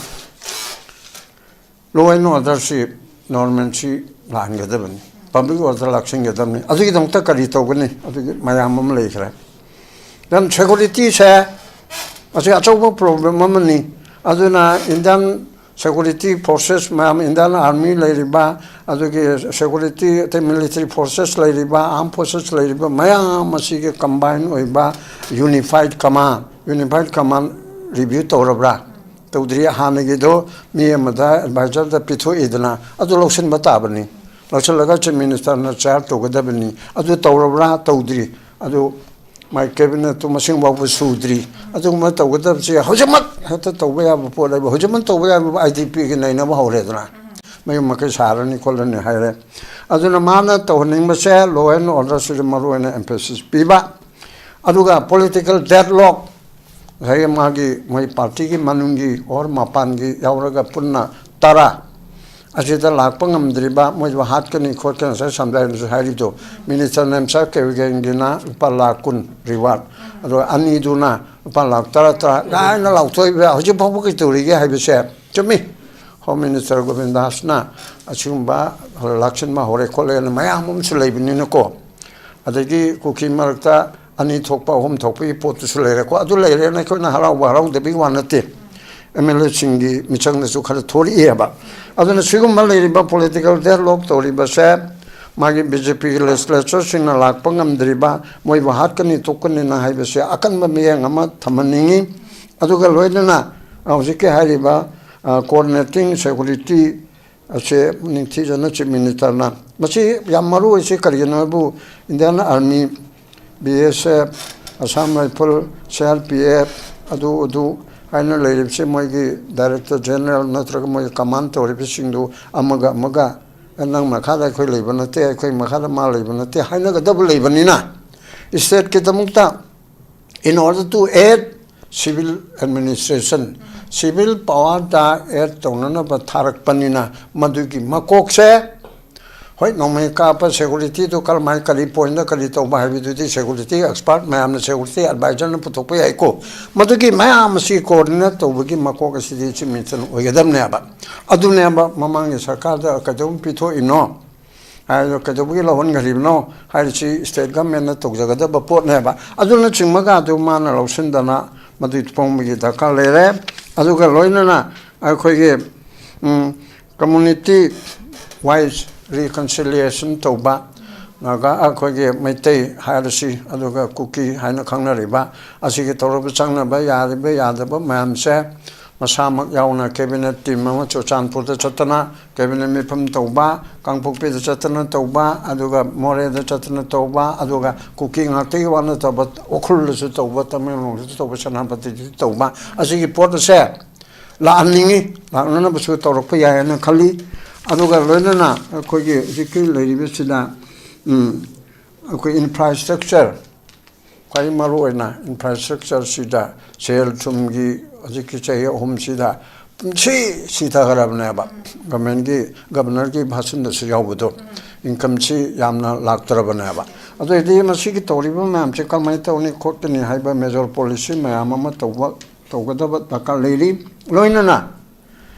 law and order ꯁꯤ, ꯅꯣꯔꯃꯦꯜꯁꯤ ꯂꯥꯛꯍꯟꯒꯗꯕꯅꯤ, ꯄꯕ꯭ꯂꯤꯛ ꯑꯣꯔꯗꯔ ꯂꯥꯛꯁꯤꯟꯒꯗꯕꯅꯤ꯫ ꯑꯗꯨꯒꯤꯗꯃꯛꯇ ꯀꯔꯤ ꯇꯧꯒꯅꯤ? ꯑꯗꯨꯒꯤ ꯃꯌꯥꯝ ꯑꯃ ꯂꯩꯈ꯭ꯔꯦ꯫ ꯗꯦꯟ ꯁꯦꯀꯨꯔꯤꯇꯤꯁꯦ, ꯃꯁꯤ ꯑꯆꯧꯕ ꯄ꯭ꯔꯣꯕ꯭ꯂꯦꯝ ꯑꯃꯅꯤ꯫ ꯑꯗꯨꯅ ꯏꯟꯗꯤꯌꯥꯟ ꯁꯦꯀꯨꯔꯤꯇꯤ ꯐꯣꯔꯁꯦꯁ ꯃꯌꯥꯝ, ꯏꯟꯗꯤꯌꯥꯟ ꯑꯥꯔꯃꯤ ꯂꯩꯔꯤꯕ, ꯑꯗꯨꯒꯤ ꯁꯦꯀꯨꯔꯤꯇꯤ ꯑꯇꯩ ꯃꯤꯂꯤꯇꯔꯤ ꯐꯣꯔꯁꯦꯁ ꯂꯩꯔꯤꯕ, ꯑꯥꯔꯝ ꯐꯣꯔꯁꯦꯁ ꯂꯩꯔꯤꯕ ꯃꯌꯥꯝ ꯑꯁꯤꯒꯤ ꯀꯝꯕꯥꯏꯟ ꯑꯣꯏꯕ ꯌꯨꯅꯤꯐꯥꯏꯠ ꯀꯃꯥꯟ, ꯌꯨꯅꯤꯐꯥꯏꯠ ꯀꯃꯥꯟ ꯔꯤꯚ꯭ꯌꯨ ꯇꯧꯔꯕ꯭ꯔꯥ? ꯇꯧꯗ꯭ꯔꯤ꯫ ꯍꯥꯟꯅꯒꯤꯗꯣ ꯃꯤ ꯑꯃꯗ ꯑꯦꯗꯚꯥꯏꯖꯔꯗ ꯄꯤꯊꯣꯛꯏꯗꯅ, ꯑꯗꯨ ꯂꯧꯁꯤꯟꯕ ꯇꯥꯕꯅꯤ꯫ ꯂꯧꯁꯤꯜꯂꯒ ꯆꯤꯐ ꯃꯤꯅꯤꯁꯇꯔꯅ ꯆꯦꯌꯥꯔ ꯇꯧꯒꯗꯕꯅꯤ꯫ ꯑꯗꯨ ꯇꯧꯔꯕ꯭ꯔꯥ? ꯇꯧꯗ꯭ꯔꯤ꯫ ꯑꯗꯨ ꯃꯥꯏ ꯀꯦꯕꯤꯅꯦꯠꯇꯨ ꯃꯁꯤꯡ ꯐꯥꯎꯕ ꯁꯨꯗ꯭ꯔꯤ꯫ ꯑꯗꯨꯒꯨꯝꯕ ꯇꯧꯒꯗꯕꯁꯦ ꯍꯧꯖꯤꯛꯃꯛ ꯍꯦꯛꯇ ꯇꯧꯕ ꯌꯥꯕ ꯄꯣꯠ ꯍꯥꯏꯕ, ꯍꯧꯖꯤꯛꯃꯛ ꯇꯧꯕ ꯌꯥꯕ ꯑꯥꯏ ꯗꯤ ꯄꯤꯒꯤ ꯅꯩꯅꯕ ꯍꯧꯔꯦꯗꯅ, ꯃꯌꯨꯝ ꯃꯀꯩ ꯁꯥꯔꯅꯤ ꯈꯣꯠꯂꯅꯤ ꯍꯥꯏꯔꯦ꯫ ꯑꯗꯨꯅ ꯃꯥꯅ ꯇꯧꯍꯟꯅꯤꯡꯕꯁꯦ law and order ꯁꯤꯗ ꯃꯔꯨ ꯑꯣꯏꯅ emphasis ꯄꯤꯕ, ꯑꯗꯨꯒ political deadlock, ꯉꯁꯥꯏꯒꯤ ꯃꯥꯒꯤ, ꯃꯣꯏ ꯄꯥꯔꯇꯤꯒꯤ ꯃꯅꯨꯡꯒꯤ ꯑꯣꯔ ꯃꯄꯥꯟꯒꯤ ꯌꯥꯎꯔꯒ ꯄꯨꯟꯅ ꯇꯔꯥ ꯑꯁꯤꯗ ꯂꯥꯛꯄ ꯉꯝꯗ꯭ꯔꯤꯕ, ꯃꯣꯏꯕꯨ ꯍꯥꯠꯀꯅꯤ ꯈꯣꯠꯀꯅꯤ, ꯉꯁꯥꯏ ꯁꯝꯖꯥꯏꯅꯁꯨ ꯍꯥꯏꯔꯤꯗꯣ, ꯃꯤꯅꯤꯁꯇꯔ ꯅꯦꯝꯆꯥ ꯀꯦꯕꯤꯒꯦꯟꯒꯤꯅ ꯂꯨꯄꯥ ꯂꯥꯈ ꯀꯨꯟ reward, ꯑꯗꯨꯒ ꯑꯅꯤꯗꯨꯅ ꯂꯨꯄꯥ ꯂꯥꯈ ꯇꯔꯥ ꯇꯔꯥ ꯀꯥꯏꯅ ꯂꯥꯎꯊꯣꯛꯏꯕ꯫ ꯍꯧꯖꯤꯛ ꯐꯥꯎꯕ ꯀꯩ ꯇꯧꯔꯤꯒꯦ ꯍꯥꯏꯕꯁꯦ ꯆꯨꯝꯃꯤ꯫ ꯍꯣꯝ ꯃꯤꯅꯤꯁꯇꯔ ꯒꯣꯕꯤꯟꯗꯥꯁꯅ ꯑꯁꯤꯒꯨꯝꯕ ꯂꯥꯛꯁꯤꯟꯕ ꯍꯧꯔꯦ ꯈꯣꯠꯂꯦꯅ ꯃꯌꯥꯝ ꯑꯃꯁꯨ ꯂꯩꯕꯅꯤꯅꯀꯣ, ꯑꯗꯒꯤ ꯀꯨꯀꯤ ꯃꯔꯛꯇ ꯑꯅꯤ ꯊꯣꯛꯄ, ꯑꯍꯨꯝ ꯊꯣꯛꯄꯒꯤ ꯄꯣꯠꯇꯨꯁꯨ ꯂꯩꯔꯦꯀꯣ꯫ ꯑꯗꯨ ꯂꯩꯔꯦꯅ ꯑꯩꯈꯣꯏꯅ ꯍꯔꯥꯎꯕ ꯍꯔꯥꯎꯗꯕꯒꯤ ꯋꯥ ꯅꯠꯇꯦ, ꯑꯦꯝ ꯑꯦꯜ ꯑꯦꯁꯤꯡꯒꯤ ꯃꯤꯆꯪꯗꯁꯨ ꯈꯔ ꯊꯣꯛꯂꯛꯏꯑꯕ꯫ ꯑꯗꯨꯅ ꯁꯤꯒꯨꯝꯕ ꯂꯩꯔꯤꯕ political deadlock ꯇꯧꯔꯤꯕꯁꯦ, ꯃꯥꯒꯤ ꯕꯤ ꯖꯦ ꯄꯤꯒꯤ ꯂꯦꯖꯤꯁꯂꯦꯆꯔꯁꯤꯡꯅ ꯂꯥꯛꯄ ꯉꯝꯗ꯭ꯔꯤꯕ, ꯃꯣꯏꯕꯨ ꯍꯥꯠꯀꯅꯤ ꯇꯣꯛꯀꯅꯤꯅ ꯍꯥꯏꯕꯁꯦ ꯑꯀꯟꯕ ꯃꯤꯠꯌꯦꯡ ꯑꯃ ꯊꯝꯍꯟꯅꯤꯡꯉꯤ꯫ ꯑꯗꯨꯒ ꯂꯣꯏꯅꯅ ꯍꯧꯖꯤꯛꯀꯤ ꯍꯥꯏꯔꯤꯕ coordinating security ꯑꯁꯦ ꯅꯤꯡꯊꯤꯖꯅ ꯆꯤꯐ ꯃꯤꯅꯤꯁꯇꯔꯅ, ꯃꯁꯤ ꯌꯥꯝ ꯃꯔꯨ ꯑꯣꯏꯁꯤ ꯀꯔꯤꯒꯤꯅꯣ ꯍꯥꯏꯕꯨ, Indian army, B S F, Assam rifle, C R P F, ꯑꯗꯨ ꯑꯗꯨ ꯍꯥꯏꯅ ꯂꯩꯔꯤꯕꯁꯤ, ꯃꯣꯏꯒꯤ ꯗꯥꯏꯔꯦꯛꯇꯔ ꯖꯦꯅꯔꯦꯜ ꯅꯠꯇ꯭ꯔꯒ ꯃꯣꯏꯒꯤ ꯀꯃꯥꯟ ꯇꯧꯔꯤꯕꯁꯤꯡꯗꯨ ꯑꯃꯒ ꯑꯃꯒ, "ꯑꯦ, ꯅꯪ ꯃꯈꯥꯗ ꯑꯩꯈꯣꯏ ꯂꯩꯕ ꯅꯠꯇꯦ, ꯑꯩꯈꯣꯏ ꯃꯈꯥꯗ ꯃꯥ ꯂꯩꯕ ꯅꯠꯇꯦ" ꯍꯥꯏꯅꯒꯗꯕ ꯂꯩꯕꯅꯤꯅ, ꯏꯁꯇꯦꯠꯀꯤꯗꯃꯛꯇ, in order to aid civil administration, civil powerꯗ aid ꯇꯧꯅꯅꯕ ꯊꯥꯔꯛꯄꯅꯤꯅ, ꯃꯗꯨꯒꯤ ꯃꯀꯣꯛꯁꯦ ꯍꯣꯏ, ꯅꯣꯡꯃꯩ ꯀꯥꯞꯄ ꯁꯦꯀꯨꯔꯤꯇꯤꯗꯨ ꯀꯔꯝꯍꯥꯏꯅ, ꯀꯔꯤ ꯄꯣꯏꯟꯗ ꯀꯔꯤ ꯇꯧꯕ ꯍꯥꯏꯕꯗꯨꯗꯤ ꯁꯦꯀꯨꯔꯤꯇꯤ ꯑꯦꯛꯁꯄꯥꯔꯠ ꯃꯌꯥꯝꯅ, ꯁꯦꯀꯨꯔꯤꯇꯤ ꯑꯦꯗꯚꯥꯏꯖꯔꯅ ꯄꯨꯊꯣꯛꯄ ꯌꯥꯏꯀꯣ꯫ ꯃꯗꯨꯒꯤ ꯃꯌꯥꯝ ꯑꯁꯤ ꯀꯣꯑꯣꯔꯗꯤꯅꯦꯠ ꯇꯧꯕꯒꯤ ꯃꯀꯣꯛ ꯑꯁꯤꯗꯤ ꯆꯤꯞ ꯃꯤꯅꯤꯁꯇꯔꯅ ꯑꯣꯏꯒꯗꯕꯅꯦꯕ꯫ ꯑꯗꯨꯅꯦꯕ ꯃꯃꯥꯡꯒꯤ ꯁꯔꯀꯥꯔꯗ ꯀꯩꯗꯧꯕꯩ ꯄꯤꯊꯣꯛꯏꯅꯣ ꯍꯥꯏꯗꯣ, ꯀꯩꯗꯧꯕꯒꯤ ꯂꯧꯍꯟꯈ꯭ꯔꯤꯕꯅꯣ ꯍꯥꯏꯔꯤꯁꯤ ꯁ꯭ꯇꯦꯠ ꯒꯚꯔꯟꯃꯦꯟꯠꯅ ꯇꯧꯖꯒꯗꯕ ꯄꯣꯠꯅꯦꯕ꯫ ꯑꯗꯨꯅꯆꯤꯡꯕꯒꯗꯨ ꯃꯥꯅ ꯂꯧꯁꯤꯟꯗꯅ ꯃꯗꯨ ꯐꯣꯡꯕꯒꯤ ꯗꯔꯀꯥꯔ ꯂꯩꯔꯦ꯫ ꯑꯗꯨꯒ ꯂꯣꯏꯅꯅ ꯑꯩꯈꯣꯏꯒꯤ, ꯎꯝ, ꯀꯝꯃ꯭ꯌꯨꯅꯤꯇꯤ ꯋꯥꯏꯁ ꯔꯤꯀꯟꯁꯤꯂꯤꯌꯦꯁꯟ ꯇꯧꯕ, ꯅꯥꯒꯥ, ꯑꯩꯈꯣꯏꯒꯤ ꯃꯩꯇꯩ ꯍꯥꯏꯔꯁꯤ, ꯑꯗꯨꯒ ꯀꯨꯀꯤ ꯍꯥꯏꯅ ꯈꯪꯅꯔꯤꯕ, ꯑꯁꯤꯒꯤ ꯇꯧꯔꯕ ꯆꯪꯅꯕ ꯌꯥꯔꯤꯕ ꯌꯥꯗꯕ ꯃꯌꯥꯝꯁꯦ ꯃꯁꯥꯃꯛ ꯌꯥꯎꯅ ꯀꯦꯕꯤꯅꯦꯠ ꯇꯤꯝ ꯑꯃ ꯆꯨꯔꯆꯥꯟꯄꯨꯔꯗ ꯆꯠꯇꯅ ꯀꯦꯕꯤꯅꯦꯠ ꯃꯤꯐꯝ ꯇꯧꯕ, ꯀꯥꯡꯄꯣꯛꯄꯤꯗ ꯆꯠꯇꯅ ꯇꯧꯕ, ꯑꯗꯨꯒ ꯃꯣꯔꯦꯗ ꯆꯠꯇꯅ ꯇꯧꯕ, ꯑꯗꯨꯒ ꯀꯨꯀꯤ ꯉꯥꯛꯇꯒꯤ ꯋꯥ ꯅꯠꯇꯕ ꯎꯈ꯭ꯔꯨꯜꯗꯁꯨ ꯇꯧꯕ, ꯇꯃꯦꯡꯂꯣꯡꯗꯁꯨ ꯇꯧꯕ, ꯁꯦꯅꯥꯄꯇꯤꯗꯁꯨ ꯇꯧꯕ, ꯑꯁꯤꯒꯤ ꯄꯣꯠ ꯑꯁꯦ ꯂꯥꯛꯍꯟꯅꯤꯡꯉꯤ, ꯂꯥꯛꯅꯅꯕꯁꯨ ꯇꯧꯔꯛꯄ ꯌꯥꯏ ꯍꯥꯏꯅ ꯈꯜꯂꯤ꯫ ꯑꯗꯨꯒ ꯂꯣꯏꯅꯅ ꯑꯩꯈꯣꯏꯒꯤ ꯍꯧꯖꯤꯛꯀꯤ ꯂꯩꯔꯤꯕꯁꯤꯗ, ꯎꯝ, ꯑꯩꯈꯣꯏ ꯏꯟꯐ꯭ꯔꯥꯁ꯭ꯇ꯭ꯔꯛꯆꯔ, ꯈ꯭ꯋꯥꯏ ꯃꯔꯨ ꯑꯣꯏꯅ ꯏꯟꯐ꯭ꯔꯥꯁ꯭ꯇ꯭ꯔꯛꯆꯔꯁꯤꯗ ꯁꯦꯜ ꯊꯨꯝꯒꯤ ꯍꯧꯖꯤꯛꯀꯤ ꯆꯍꯤ ꯑꯍꯨꯝꯁꯤꯗ ꯄꯨꯟꯁꯤ ꯁꯤꯊꯈ꯭ꯔꯕꯅꯦꯕ꯫ ꯒꯚꯔꯟꯃꯦꯟꯠꯀꯤ, ꯒꯚꯔꯅꯔꯒꯤ ꯚꯥꯁꯟꯗꯁꯨ ꯌꯥꯎꯕꯗꯣ, ꯏꯟꯀꯝꯁꯤ ꯌꯥꯝꯅ ꯂꯥꯛꯇ꯭ꯔꯕꯅꯦꯕ꯫ ꯑꯗꯨ ꯑꯣꯏꯔꯗꯤ ꯃꯁꯤꯒꯤ ꯇꯧꯔꯤꯕ ꯃꯌꯥꯝꯁꯦ ꯀꯃꯥꯏꯅ ꯇꯧꯅꯤ ꯈꯣꯠꯀꯅꯤ ꯍꯥꯏꯕ ꯃꯦꯖꯔ ꯄꯣꯂꯤꯁꯤ ꯃꯌꯥꯝ ꯑꯃ ꯇꯧꯕ, ꯇꯧꯒꯗꯕ ꯗꯔꯀꯥꯔ ꯂꯩꯔꯤ꯫ ꯂꯣꯏꯅꯅ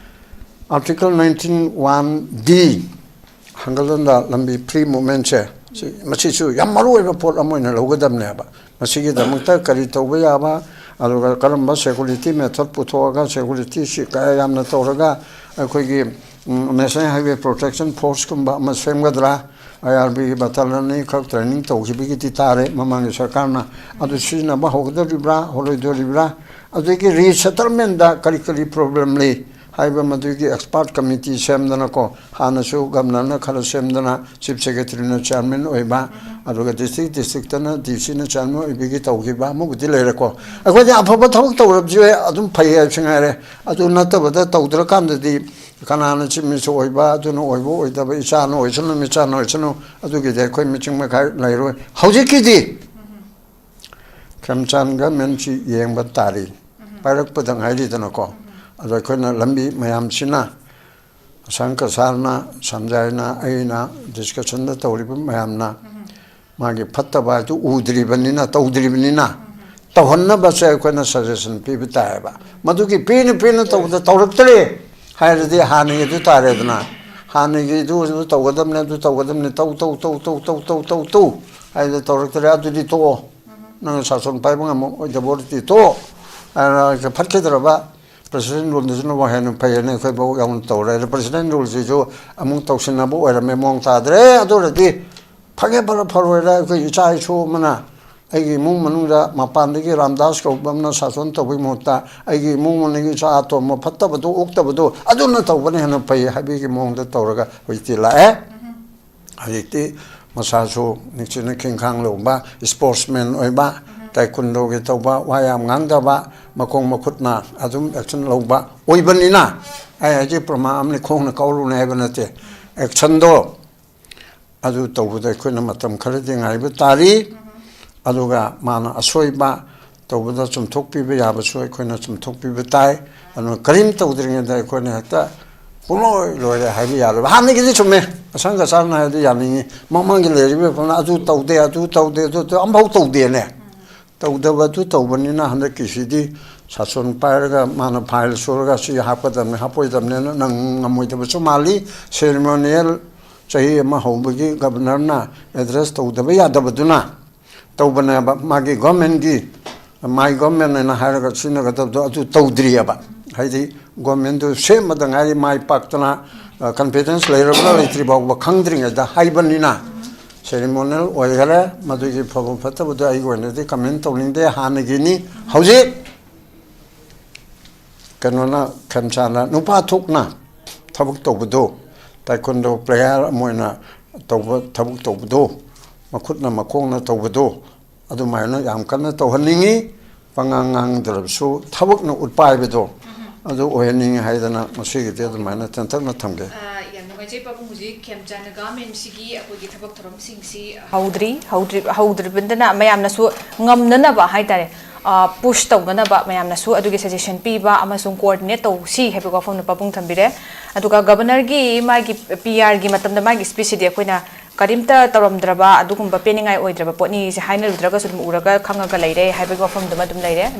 ꯑꯥꯔꯇꯤꯀꯜ ꯅꯥꯏꯟꯇꯤꯟ ꯋꯥꯟ ꯗꯤ, ꯍꯪꯒꯠ ꯍꯟꯗ ꯂꯝꯕꯤ ꯐ꯭ꯔꯤ ꯃꯨꯚꯃꯦꯟꯠꯁꯦ, ꯁꯤ, ꯃꯁꯤꯁꯨ ꯌꯥꯝ ꯃꯔꯨ ꯑꯣꯏꯕ ꯄꯣꯠ ꯑꯃ ꯑꯣꯏꯅ ꯂꯧꯒꯗꯕꯅꯦꯕ꯫ ꯃꯁꯤꯒꯤꯗꯃꯛꯇ ꯀꯔꯤ ꯇꯧꯕ ꯌꯥꯕ, ꯑꯗꯨꯒ ꯀꯔꯝꯕ ꯁꯦꯀꯨꯔꯤꯇꯤ ꯃꯦꯊꯗ ꯄꯨꯊꯣꯛꯑꯒ ꯁꯦꯀꯨꯔꯤꯇꯤꯁꯤ ꯀꯌꯥ ꯌꯥꯝꯅ ꯇꯧꯔꯒ ꯑꯩꯈꯣꯏꯒꯤ, ꯎꯝ, ꯅꯦꯁꯅꯦꯜ ꯍꯥꯏꯋꯦ ꯄ꯭ꯔꯣꯇꯦꯛꯁꯟ ꯐꯣꯔꯁꯀꯨꯝꯕ ꯑꯃ ꯁꯦꯝꯒꯗ꯭ꯔꯥ? ꯑꯥꯏ ꯑꯥꯔ ꯕꯤꯒꯤ ꯕꯇꯥꯂꯤꯌꯟ ꯑꯅꯤꯈꯛ ꯇ꯭ꯔꯦꯅꯤꯡ ꯇꯧꯈꯤꯕꯒꯤꯗꯤ ꯇꯥꯔꯦ ꯃꯃꯥꯡꯒꯤ ꯁꯔꯀꯥꯔꯅ꯫ ꯑꯗꯨ ꯁꯤꯖꯤꯟꯅꯕ ꯍꯧꯒꯗꯧꯔꯤꯕ꯭ꯔꯥ, ꯍꯧꯔꯣꯏꯗꯧꯔꯤꯕ꯭ꯔꯥ? ꯑꯗꯒꯤ ꯔꯤꯁꯦꯇꯜꯃꯦꯟꯠꯗ ꯀꯔꯤ ꯀꯔꯤ ꯄ꯭ꯔꯣꯕ꯭ꯂꯦꯝ ꯂꯩ ꯍꯥꯏꯕ ꯃꯗꯨꯒꯤ ꯑꯦꯛꯁꯄꯥꯔꯠ ꯀꯃꯤꯇꯤ ꯁꯦꯝꯗꯅꯀꯣ, ꯍꯥꯟꯅꯁꯨ ꯒꯕꯔꯅꯔꯅ ꯈꯔ ꯁꯦꯝꯗꯅ, ꯆꯤꯐ ꯁꯦꯀ꯭ꯔꯦꯇꯔꯤꯅ ꯆꯤꯌꯥꯔꯃꯦꯟ ꯑꯣꯏꯕ, ꯑꯗꯨꯒ ꯗꯤꯁꯇ꯭ꯔꯤꯛ ꯗꯤꯁꯇ꯭ꯔꯤꯛꯇꯅ ꯗꯤ ꯁꯤꯅ ꯆꯤꯌꯥꯔꯃꯦꯟ ꯑꯣꯏꯕꯒꯤ ꯇꯧꯈꯤꯕ ꯑꯃꯕꯨꯗꯤ ꯂꯩꯔꯦꯀꯣ꯫ ꯑꯩꯈꯣꯏꯗꯤ ꯑꯐꯕ ꯊꯕꯛ ꯇꯧꯔꯕꯁꯨ ꯑꯗꯨꯝ ꯐꯩ ꯍꯥꯏꯕꯁꯤ ꯉꯥꯏꯔꯦ꯫ ꯑꯗꯨ ꯅꯠꯇꯕꯗ ꯇꯧꯗ꯭ꯔꯀꯥꯟꯗꯗꯤ ꯀꯅꯥꯅ ꯆꯤꯞ ꯃꯤꯅꯤꯁꯇꯔ ꯑꯣꯏꯕ, ꯑꯗꯨꯅ ꯑꯣꯏꯕ ꯑꯣꯏꯗꯕ, ꯏꯆꯥꯅ ꯑꯣꯏꯁꯅꯨ, ꯃꯤꯆꯥꯅ ꯑꯣꯏꯁꯅꯨ, ꯑꯗꯨꯒꯤꯗꯤ ꯑꯩꯈꯣꯏ ꯃꯤꯆꯤꯡ ꯃꯈꯥꯏ ꯂꯩꯔꯣꯏ꯫ ꯍꯧꯖꯤꯛꯀꯤꯗꯤ ꯈꯦꯝꯆꯥꯟ ꯒꯃꯦꯟꯁꯤ ꯌꯦꯡꯕ ꯇꯥꯔꯤ꯫ ꯄꯥꯏꯔꯛꯄꯗ ꯉꯥꯏꯔꯤꯗꯅꯀꯣ꯫ ꯑꯗꯣ ꯑꯩꯈꯣꯏꯅ ꯂꯝꯕꯤ ꯃꯌꯥꯝꯁꯤꯅ ꯁꯪꯀ ꯁꯥꯔꯅ, ꯁꯟꯖꯥꯏꯅ, ꯑꯩꯅ ꯗꯤꯁꯀꯁꯟꯗ ꯇꯧꯔꯤꯕ ꯃꯌꯥꯝꯅ ꯃꯥꯒꯤ ꯐꯠꯇꯕ ꯍꯥꯏꯗꯨ ꯎꯗ꯭ꯔꯤꯕꯅꯤꯅ, ꯇꯧꯗ꯭ꯔꯤꯕꯅꯤꯅ, ꯇꯧꯍꯟꯅꯕꯁꯦ ꯑꯩꯈꯣꯏꯅ ꯁꯖꯦꯁꯟ ꯄꯤꯕ ꯇꯥꯏꯌꯦꯕ꯫ ꯃꯗꯨꯒꯤ ꯄꯦꯟꯅ ꯄꯦꯟꯅ ꯇꯧꯕꯗ ꯇꯧꯔꯛꯇ꯭ꯔꯦ ꯍꯥꯏꯔꯗꯤ ꯍꯥꯟꯅꯒꯤ ꯑꯗꯨ ꯇꯥꯔꯦꯗꯅ꯫ ꯍꯥꯟꯅꯒꯤ ꯑꯗꯨ ꯑꯗꯨ ꯇꯧꯒꯗꯕꯅꯤ, ꯑꯗꯨ ꯇꯧꯒꯗꯕꯅꯤ, ꯇꯧ ꯇꯧ ꯇꯧ ꯇꯧ ꯇꯧ ꯇꯧ ꯇꯧ ꯍꯥꯏꯗ ꯇꯧꯔꯛꯇ꯭ꯔꯦ, ꯑꯗꯨꯗꯤ ꯇꯣꯛꯑꯣ꯫ ꯅꯪ ꯁꯥꯁꯟ ꯄꯥꯏꯕ ꯉꯝꯃꯣꯏꯗꯕ ꯑꯣꯏꯔꯗꯤ ꯇꯣꯛꯑꯣ꯫ ꯑꯗꯨꯅ ꯐꯠꯈꯤꯗ꯭ꯔꯕ ꯄ꯭ꯔꯁꯤꯗꯦꯟ ꯔꯨꯜꯗꯁꯤꯅ ꯍꯦꯟꯅ ꯐꯩꯌꯦꯅ ꯑꯩꯈꯣꯏ ꯚꯥꯎ ꯌꯥꯎꯅ ꯇꯧꯔꯦ꯫ ꯑꯗ ꯄ꯭ꯔꯁꯤꯗꯦꯟ ꯔꯨꯜꯁꯤꯁꯨ ꯑꯃꯨꯛ ꯇꯧꯁꯤꯟꯅꯕ ꯑꯣꯏꯔꯝꯃꯦ, ꯃꯑꯣꯡ ꯇꯥꯗ꯭ꯔꯦ꯫ ꯑꯗꯨ ꯑꯣꯏꯔꯗꯤ ꯐꯒꯦ ꯐꯔ ꯐꯔꯣꯏꯔ ꯑꯩꯈꯣꯏ ꯏꯆꯥ ꯏꯁꯨ ꯑꯃꯅ ꯑꯩꯒꯤ ꯏꯃꯨꯡ ꯃꯅꯨꯡꯗ ꯃꯄꯥꯟꯗꯒꯤ ꯔꯥꯝꯗꯥꯁ ꯀꯧꯕ ꯑꯃꯅ ꯁꯥꯁꯟ ꯇꯧꯕꯒꯤ ꯃꯍꯨꯠꯇ ꯑꯩꯒꯤ ꯏꯃꯨꯡ ꯃꯅꯨꯡꯒꯤ ꯏꯆꯥ ꯑꯇꯣꯝꯕ ꯐꯠꯇꯕꯗꯣ, ꯑꯣꯛꯇꯕꯗꯣ ꯑꯗꯨꯅ ꯇꯧꯕꯅ ꯍꯦꯟꯅ ꯐꯩ ꯍꯥꯏꯕꯒꯤ ꯃꯑꯣꯡꯗ ꯇꯧꯔꯒ ꯍꯧꯖꯤꯛꯇꯤ ꯂꯥꯛꯑꯦ꯫ ꯍꯧꯖꯤꯛꯇꯤ ꯃꯁꯥꯁꯨ ꯅꯤꯡꯊꯤꯅ ꯈꯤꯡꯈꯥꯡ ꯂꯧꯕ, ꯏꯁꯄꯣꯔꯠꯁꯃꯦꯟ ꯑꯣꯏꯕ, ꯇꯥꯏꯀꯨꯟꯗꯣꯒꯤ ꯇꯧꯕ, ꯋꯥ ꯌꯥꯝ ꯉꯥꯡꯗꯕ, ꯃꯈꯣꯡ ꯃꯈꯨꯠꯅ ꯑꯗꯨꯝ ꯑꯦꯛꯁꯟ ꯂꯧꯕ ꯑꯣꯏꯕꯅꯤꯅ, ꯑꯩ ꯍꯧꯖꯤꯛ ꯄ꯭ꯔꯃꯥꯟ ꯑꯃꯅꯤ, ꯈꯣꯡꯅ ꯀꯥꯎꯔꯨꯅꯦ ꯍꯥꯏꯕ ꯅꯠꯇꯦ꯫ ꯑꯦꯛꯁꯟꯗꯣ ꯑꯗꯨ ꯇꯧꯕꯗ ꯑꯩꯈꯣꯏꯅ ꯃꯇꯝ ꯈꯔꯗꯤ ꯉꯥꯏꯕ ꯇꯥꯔꯤ꯫ ꯑꯗꯨꯒ ꯃꯥꯅ ꯑꯁꯣꯏꯕ ꯇꯧꯕꯗ ꯆꯨꯝꯊꯣꯛꯄꯤꯕ ꯌꯥꯕꯁꯨ ꯑꯩꯈꯣꯏꯅ ꯆꯨꯝꯊꯣꯛꯄꯤꯕ ꯇꯥꯏ꯫ ꯑꯗꯨꯅ ꯀꯔꯤꯝ ꯇꯧꯗ꯭ꯔꯤꯉꯩꯗ ꯑꯩꯈꯣꯏꯅ ꯍꯦꯛꯇ ꯄꯨꯡꯂꯣꯏ ꯂꯣꯏꯔꯦ ꯍꯥꯏꯕ ꯌꯥꯔꯣꯏꯕ꯫ ꯍꯥꯟꯅꯒꯤꯗꯤ ꯆꯨꯝꯃꯦ, ꯑꯁꯪ ꯑꯁꯥꯅ ꯍꯥꯏꯔꯗꯤ ꯌꯥꯅꯤꯡꯉꯤ꯫ ꯃꯃꯥꯡꯒꯤ ꯂꯩꯔꯤꯕ ꯐꯤꯕꯝꯅ ꯑꯗꯨ ꯇꯧꯗꯦ, ꯑꯗꯨ ꯇꯧꯗꯦ, ꯑꯗꯨ ꯇꯧ-, ꯑꯝꯐꯥꯎ ꯇꯧꯗꯦꯅꯦ꯫ ꯇꯧꯗꯕ ꯑꯗꯨ ꯇꯧꯕꯅꯤꯅ ꯍꯟꯗꯛꯀꯤꯁꯤꯗꯤ ꯁꯥꯁꯣꯟ ꯄꯥꯏꯔꯒ ꯃꯥꯅ ꯐꯥꯏꯜ ꯁꯨꯔꯒ ꯁꯤ ꯍꯥꯞꯀꯗꯕꯅꯤ, ꯍꯥꯞꯄꯣꯏꯗꯕꯅꯤꯅ ꯅꯪ ꯉꯝꯃꯣꯏꯗꯕꯁꯨ ꯃꯥꯜꯂꯤ꯫ ꯁꯦꯔꯤꯃꯣꯅꯤꯌꯦꯜ ꯆꯍꯤ ꯑꯃ ꯍꯧꯕꯒꯤ ꯒꯕꯔꯅꯔꯅ ꯑꯦꯗ꯭ꯔꯦꯁ ꯇꯧꯗꯕ ꯌꯥꯗꯕꯗꯨꯅ ꯇꯧꯕꯅꯦꯕ꯫ ꯃꯥꯒꯤ ꯒꯣꯔꯃꯦꯟꯒꯤ, ꯃꯥꯏ ꯒꯣꯔꯃꯦꯟ ꯍꯥꯏꯅ ꯍꯥꯏꯔꯒ ꯁꯤꯖꯤꯟꯅꯒꯗꯕꯗꯣ ꯑꯗꯨ ꯇꯧꯗ꯭ꯔꯤꯑꯕ꯫ ꯍꯥꯏꯗꯤ ꯒꯣꯔꯃꯦꯟꯗꯨ ꯁꯦꯝꯕꯗ ꯉꯥꯏꯔꯤ, ꯃꯥꯏ ꯄꯥꯛꯇꯅ, ꯑ, ꯀꯟꯐꯤꯗꯦꯟꯁ ꯂꯩꯔꯕ꯭ꯔꯥ ꯂꯩꯇ꯭ꯔꯤ ꯐꯥꯎꯕ ꯈꯪꯗ꯭ꯔꯤꯉꯩꯗ ꯍꯥꯏꯕꯅꯤꯅ ꯁꯦꯔꯤꯃꯣꯅꯤꯌꯦꯜ ꯑꯣꯏꯈꯔꯦ꯫ ꯃꯗꯨꯒꯤ ꯐꯕ ꯐꯠꯇꯕꯗꯨ ꯑꯩꯒꯤ ꯑꯣꯏꯅꯗꯤ ꯀꯃꯦꯟ ꯇꯧꯅꯤꯡꯗꯦ꯫ ꯍꯥꯟꯅꯒꯤꯅꯤ꯫ ꯍꯧꯖꯤꯛ ꯀꯩꯅꯣꯅ, ꯈꯦꯝꯆꯥꯅ ꯅꯨꯄꯥ ꯊꯣꯛꯅ ꯊꯕꯛ ꯇꯧꯕꯗꯣ, ꯇꯥꯏꯀꯨꯟꯗꯣ ꯄ꯭ꯂꯦꯌꯥꯔ ꯑꯃ ꯑꯣꯏꯅ ꯇꯧꯕ, ꯊꯕꯛ ꯇꯧꯕꯗꯣ, ꯃꯈꯨꯠꯅ ꯃꯈꯣꯡꯅ ꯇꯧꯕꯗꯣ, ꯑꯗꯨꯃꯥꯏꯅ ꯌꯥꯝ ꯀꯟꯅ ꯇꯧꯍꯟꯅꯤꯡꯉꯤ꯫ ꯄꯉꯥꯡ ꯉꯥꯡꯗ꯭ꯔꯕꯁꯨ ꯊꯕꯛꯅ ꯎꯠꯄ ꯍꯥꯏꯕꯗꯣ, ꯑꯗꯨ ꯑꯣꯏꯍꯟꯅꯤꯡꯉꯤ ꯍꯥꯏꯗꯅ ꯉꯁꯤꯒꯤꯗꯤ ꯑꯗꯨꯃꯥꯏꯅ ꯇꯦꯟꯇꯛꯅ ꯊꯝꯒꯦ꯫ ꯑ, ꯌꯥꯝ ꯅꯨꯡꯉꯥꯏꯖꯩ ꯄꯥꯕꯨꯡ꯫ ꯍꯧꯖꯤꯛ ꯈꯦꯝꯆꯥꯟꯅ ꯒꯥꯔꯃꯦꯟꯁꯤꯒꯤ ꯑꯩꯈꯣꯏꯒꯤ ꯊꯕꯛ ꯊꯧꯔꯝꯁꯤꯡꯁꯤ ꯍꯧꯗ꯭ꯔꯤ, ꯍꯧꯗ꯭ꯔꯤ-, ꯍꯧꯗ꯭ꯔꯤꯕꯅꯤꯅ ꯃꯌꯥꯝꯅꯁꯨ ꯉꯝꯅꯅꯕ ꯍꯥꯏꯇꯥꯔꯦ꯫ ꯄꯨꯁ ꯇꯧꯅꯅꯕ ꯃꯌꯥꯝꯅꯁꯨ ꯑꯗꯨꯒꯤ ꯁꯖꯦꯁꯟ ꯄꯤꯕ ꯑꯃꯁꯨꯡ ꯀꯣꯑꯣꯔꯗꯤꯅꯦꯠ ꯇꯧꯁꯤ ꯍꯥꯏꯕꯒꯤ ꯋꯥꯐꯝꯗꯣ ꯄꯥꯕꯨꯡ ꯊꯝꯕꯤꯔꯦ꯫ ꯑꯗꯨꯒ ꯒꯕꯔꯅꯔꯒꯤ ꯃꯥꯒꯤ ꯄꯤ ꯑꯥꯔꯒꯤ ꯃꯇꯝꯗ ꯃꯥꯒꯤ ꯁ꯭ꯄꯤꯆꯁꯤꯗꯤ ꯑꯩꯈꯣꯏꯅ ꯀꯔꯤꯝꯇ ꯇꯧꯔꯝꯗ꯭ꯔꯕ, ꯑꯗꯨꯒꯨꯝꯕ ꯄꯦꯟꯅꯤꯡꯉꯥꯏ ꯑꯣꯏꯗ꯭ꯔꯕ ꯄꯣꯠꯅꯤꯁꯦ ꯍꯥꯏꯅꯔꯨꯗ꯭ꯔꯒꯁꯨ ꯑꯗꯨꯝ ꯎꯔꯒ ꯈꯪꯉꯒ ꯂꯩꯔꯦ ꯍꯥꯏꯕꯒꯤ ꯋꯥꯐꯝꯗꯨꯃ ꯑꯗꯨꯝ ꯂꯩꯔꯦ꯫